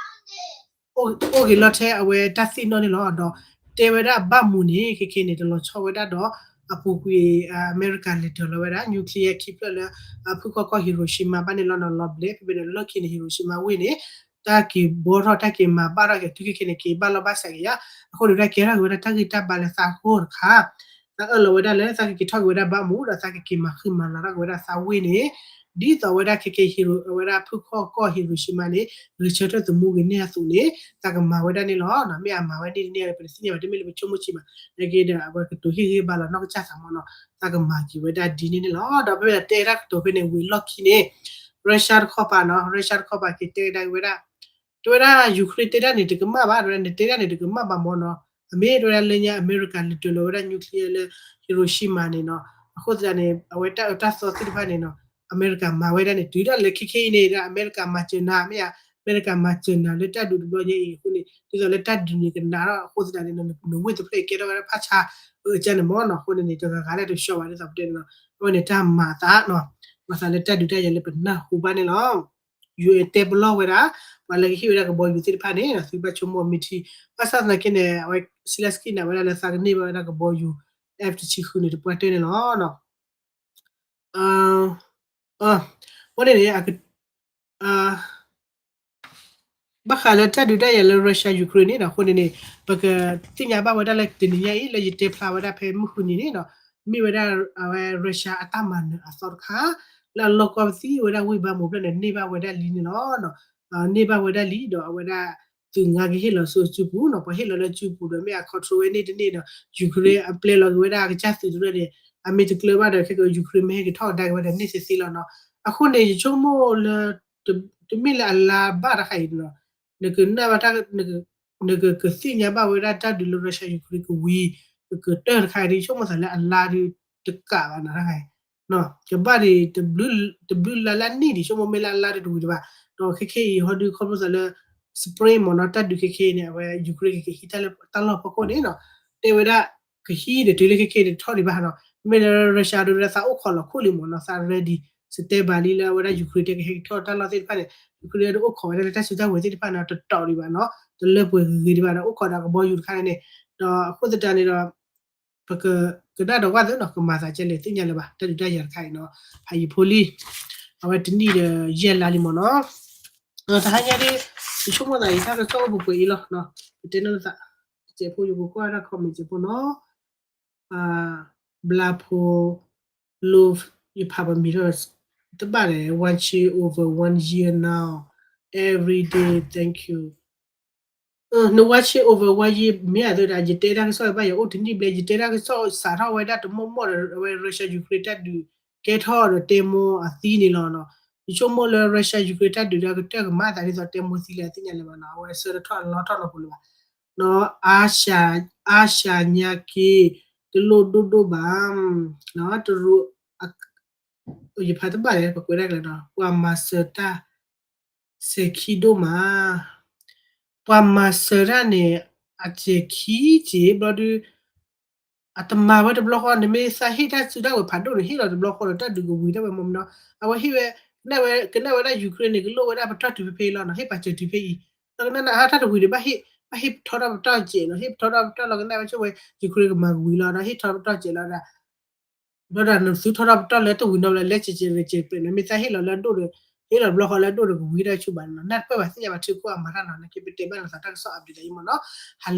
အိၣ်က့ၤလီၤထဲအဝဲတၢ်သ့ၣ်နီၣ်န့ၣ်လီၤ ဒီးတဲဝဲဒၣ် Bakhmut န့ၣ် ခဲခဲန့ၣ် တလီၤဆီဝဲဒၣ်ဒီး အပူၤကွံာ် အမဲရကၤလဲၤတၢၤလီၤဝဲဒၣ် nuclear ခံဖျၢၣ်လၢ အဖုခီကီၢ် Hiroshima ဘၣ်န့ၣ်လီၤနီၤ လီၤဘျဲၣ် ဖဲဖဲန့ၣ်လီၢ်ခံန့ၣ် Hiroshima ဝ့ၢ်န့ၣ် တၢ်က့ၤဘှီထီၣ်တၢ်က့ၤမၤဘၣ်ထီၣ်က့ၤ တုၤခဲခဲန့ၣ် က့ၤဘၣ်လီၢ်ဘၣ်စးက့ၤယါ အဃိန့ၣ် တၢ်ကဲထီၣ်က့ၤဝဲဒၣ်တၢ်ဂံၢ်တၢ်ဘါလၢသးအဂီၢ်တခါ သးအၢၣ်လီၤဝဲဒၣ်လၢသးကက့ၤထီၣ်က့ၤဝဲဒၣ် Bakhmut ဒီးသးကက့ၤမၤဃံမၤလၤထီၣ်က့ၤဝဲဒၣ်သးဝ့ၢ်န့ၣ် ဒ်သိးဝဲဒၣ်ခဲခဲ Hiro အဝဲဒၣ်ဖုခီကီၢ် Hiroshima န့ၣ် ဂဲၤဆၢထၢၣ်သမူက့ၤန့ၢ်အသိးန့ၣ် သးကမၤဝဲဒၣ်န့ၣ်လီၤ မ့ၢ်အမၤဝဲန့ၣ်တန့ၢ် ပတသ့ၣ်ညါဘၣ် တမ့ၢ်လၢပဆိကမိၣ်ဆံးဘၣ် နာ်က့ဒီး အဝဲကတိၤဟ့ၣ်ဂံၢ်ဘါလီၤနီၢ်ကစၢ်သးမ့ၢ်နီၤ သးကမၤက့ၤဝဲဒၣ်ဒ်န့ၣ်န့ၣ်လီၤ ဒီးဖဲတဲတၢ်ကတိၤဖဲန့ၣ် ဝံၤလီၢ်ခံန့ၣ် Russia တခီပၤနီၤ Russia တခီပၤက့ၤတဲကဒါက့ၤဝဲဒၣ် တဲဝဲဒၣ် Ukraine တဲဒၣ်န့ၣ်တကမၣ်ဘၣ် တဲဝဲဒၣ်န့ၣ်တဲဒၣ်န့ၣ်တကမၣ်ဘၣ်မ့ၢ်နီၤ အမ့ၢ်တဲဝဲဒၣ်လၢညါ အမဲရကၤလဲၤတၢၤလီၤဝဲဒၣ် nuclear လၢ Hiroshima န့ၣ်နီၤ အဃိသတးန့ၣ် အဝဲတၢ်အၢတၢ်သီသ့ၣ်တဖၣ်န့ၣ်နီၤ အမဲရကၤမၤဝဲဒၣ်န့ၣ် တုၤဒၣ်လဲာ်ခဲခဲအံၤန့ၣ် အမဲရကၤမၤစၢၤနၤမ့ၢ်ဧါ အမဲရကၤမၤစၢၤနၤလၢတၢ်ဒုးတဘျီညါအံၤအဃိန့ၣ် ဒ်သိးလၢတၢ်ဒုးန့ၣ်ကနးထီၣ်အဃိသတးန့ၣ် နဝ့ၢ်တဖျၢၣ်ကဲထီၣ်ဝဲဒၣ်ဖးဆါ အကန့ၣ်မ့ၢ်နီၤ အဃိန့ၣ်န့ၣ် တဂၤဂၤလၢတဆှီဘၣ်ဒ်သိးပတဲန့ၣ်နီၤ အဝဲန့ၣ်တၢ်မၤအသးနီၤ မၤသးလၢတၢ်ဒုးတၢ်ယၤလၢပနၢ်ဟူဘၣ်န့ၣ်လီၤ ယူၤအဲၣ်တဲပလီၢ်ဝဲဒၣ် ပှၤလၢကဟ့ၣ်ဝဲဒၣ်ကဘီယူၤသ့ၣ်တဖၣ်န့ၣ် သုဘၣ်ဆိကမိၣ်မ့ၢ်ထံ ဘၣ်ဆၣ်သနာ်က့န့ၣ် အဝဲ Zelensky န့ၣ် အဝဲဒၣ်လၢသးကန့ၢ်ဘၣ်ဝဲဒၣ်ကဘီယူၤ F တဆံဃုန့ၣ် တပှၢ်တၢၢ်န့ၣ်လီၤ. အဝဲန့ၣ်န့ၣ် ဘၣ်ဃးလၢတၢ်ဒုးတၢ်ယၤလၢ Russia Ukraine န့ၣ်ဒီး အဃိန့ၣ်န့ၣ် ပကသ့ၣ်ညါဘၣ်ဝဲဒၣ်လၢတနံၤညါအံၤ လၢယတဲဖျါဝဲဒၣ်ဖဲမုၢ်ဃုနံၤန့ၣ်ဒီး မ့ၢ်ဝဲဒၣ်အဝဲ Russia အတၢ်မၤနၢၤအသီတခါ လၢအလီၢ်ကီၢ်ပသံဝဲဒၣ်ဝ့ၢ်ဘါမူၤဖျၢၣ်န့ၣ် န့ၢ်ဘၣ်ဝဲဒၣ်လံန့ၣ်လီၤ. န့ၢ်ဘၣ်ဝဲဒၣ်လံဒီးအဝဲဒၣ် သုးငါကဟ့ၣ်လီၤဆူအစုပူၤနီၤ ပှၤဟ့ၣ်လီၤလၢအစုပူၤဒီးမ့ၢ်အ control ဝဲန့ၢ်တန့ၢ်ဒီး Ukraine အပျဲလီၤက့ၤဝဲဒၣ်အကစၢ်သုးတဖျၢၣ်န့ၣ် အမ့ၢ်တကျၢၤဘၣ်ဒီး ခဲက Ukraine မ့ၢ်ဟဲက့ၤထီၣ်ကဒါက့ၤဝဲဒီးန့ၢ်သ့သ့လီၤနီၤ. အဃိန့ၣ် ယဆိကမိၣ်လၢ တမ့ၢ်လၢအလါဘၣ်တခါအံၤနီၤ နကနၢ်ဘၣ်တၢ် နကကသ့ၣ်ညါဘၣ်ဝဲဒၣ်တၢ်ဒုးလၢ Russia Ukraine ကဝံၤ ကကတၢၢ်တခါအံၤဒီး ယဆိကမိၣ်သးလၢအလါဒုးတကးဘၣ်နီၤတခါအံၤ ကဘၣ်ဒံး တဘျုးလါလၢအနံၣ်ဒံး ဆိကမိၣ်မ့ၢ်လၢအလါဒုးတဝံၤတဘၣ် ဒီးခဲခဲအံၤဟီဒုးခီဖျိသးလၢ spring မ့ၢ်နီၤ တၢ်ဒုးခဲခဲအံၤန့ၣ် အဝဲ Ukraine ကကဟံးတၢ်လီၢ်ဖီခိၣ်န့ၣ်နီၤ တဲဝဲဒၣ် ကဟံးဒီးတုၤလၢခဲခဲအံၤန့ၣ်တထီၣ်ဒံးဘၣ်နီၤ မ့မ့ၢ်လၢ Russia ဒုးဝဲဒၣ်သးအိၣ်ခိးလီၤခိၣ်လံမ့ၢ်နီၤ သး ready စတဲဘၣ်လံလၢအဝဲဒၣ် Ukraine တဲကဟဲက့ၤထီၣ်တၢ်လီၢ်သ့ၣ်တဖၣ်န့ၣ် Ukraine ဒုးအိၣ်ခိးဝဲဒၣ်လၢတၢ်စုတၢ်ဝဲၤသ့ၣ်တဖၣ်န့ၣ် တတီၤဒံးဘၣ်နီၤ တလၢပှဲၤဂ့ၤဂ့ၤဒံးဘၣ်ဒီး အိၣ်ခိးဒီးကဘီယူၤတခါန့ၣ် ဒီးအဃိသတးန့ၣ်ဒီး ပကကနၣ်ဒီးဝဲသ့ၣ်နီၤ ကမၤသးကဲလဲၣ် သ့ၣ်ညါလၢၤဘၣ် တၢ်ဒုးတၢ်ယၤတခါအံၤနီၤ ဖးယံၤဖိလံ အဝဲတနံၣ်ဒီးယဲၢ်လါလံမ့ၢ်နီၤ တဟါညါဒ် ယဆိကမိၣ်သးအံၤ တၢ်ကစီၣ်အိၣ်ပှဲၤပှဲၤအံၤလီၤ ပတဲနီၢ်သး စဲးဖိယကကွၢ်ဝဲဒၣ် comment စဲးဖိနီၤ ဘျါဖိ love ယဖးပမံၤထီၣ် တဘၣ်လဲၣ် watching over one year now every day thank you န watching over one year မ့ၢ်အသိးဒၣ် ယတဲတၢ်ကစီၣ်ဘၣ်ယအိၣ်တနံၣ်ဘျဲ ယတဲတၢ်ကစီၣ်စးထီၣ်ဝဲဒၣ်တမီၢ်မီၢ်ဒီး အဝဲ Russia Ukraine တၢ်ဒုးကဲထီၣ်ဒီးတဲမိၢ်အသံန့ၣ်လီၤနီၤ ယဆိကမိၣ်လၢ Russia Ukraine တၢ်ဒုးဒီးကတၢၢ်ကမၤသးဒ်သိးတဲမိၢ်သံလဲၣ် သ့ၣ်ညါလၢၤဘၣ်နီၤ အဝဲဆၢထၢၣ်ထီၣ်အလီၢ်ထီၣ်နီတပူၤလၢၤဘၣ်နီၤ အါရှၢညါက့ တလိၣ်ဒိၣ်ဒိၣ်ဘၣ် တရူး ယဖးတဘၣ်လဲၣ် ပကွဲးဒၣ်ကလဲၣ်နီၤ ပှၤမၤစၢၤတၢ် စဲၤခံဒိၣ်မး ပှၤမၤစၢၤတၢ်န့ၣ် အစဲၤခံက့ၤဘျီဒုး အတမၤဝဲတဘျီဃီ နမ့ၢ်သးဟ့ၣ်တၢ်စုတၢ်ဝဲၤဖးဒိၣ်န့ၣ် ဟ့ၣ်လီၤတဘျီဃီဒီး တၢ်ဒုးကဝံၤတၢ်ဝဲမ့ၢ်နီၤ အဝဲဟ့ၣ်ဝဲ ကနၣ်ဝဲဒၣ် Ukraine န့ၣ် ကလိၣ်ဝဲဒၣ်ပတီၢ်တုၤဖဲဖဲအံၤလီၤနီၤ ဟ့ၣ်ပာ်စၢၤတုၤဖဲအံၤ ဒီးကနၣ်နဟါတၢ်တဝံၤဒံးဘၣ်ဟ့ၣ် ဘၣ်ဟ့ၣ်ပထီထီၣ်ပတီၢ်စဲးလီၤ, ဟ့ၣ်ပထီထီၣ်ပတီၢ်လီၤကနၣ်ဝဲဆိဝဲ Ukraine ကမၤကဝံၤလီၤဒီး ဟ့ၣ်ထီထီၣ်ပတီၢ်စဲးလီၤဒီး ဘျီဒီးနသုထီထီၣ်ပတီၢ်လၢတဝံၤနီၤလၢ လဲၤစဲးစဲးစဲးပျဲးန့ၣ် မ့ၢ်သးဟ့ၣ်လီၤလၢအဒိၣ်ဒီး ဟ့ၣ်လီၤတဘျီဃီလၢအဒိၣ်ဒီးကဝံၤတၢ်ဆူၣ်ဘၣ်န့ၣ်လီၤ. နၢ်တပၢၢ်ဘၣ်သ့ၣ်ညါဘၣ် ထံကီၢ်အမၤတၢ်နီၤ နာ်က့ပတဲဘၣ်နသးတၢ်ကစီၣ် update လၢယမ့ၢ်နီၤ.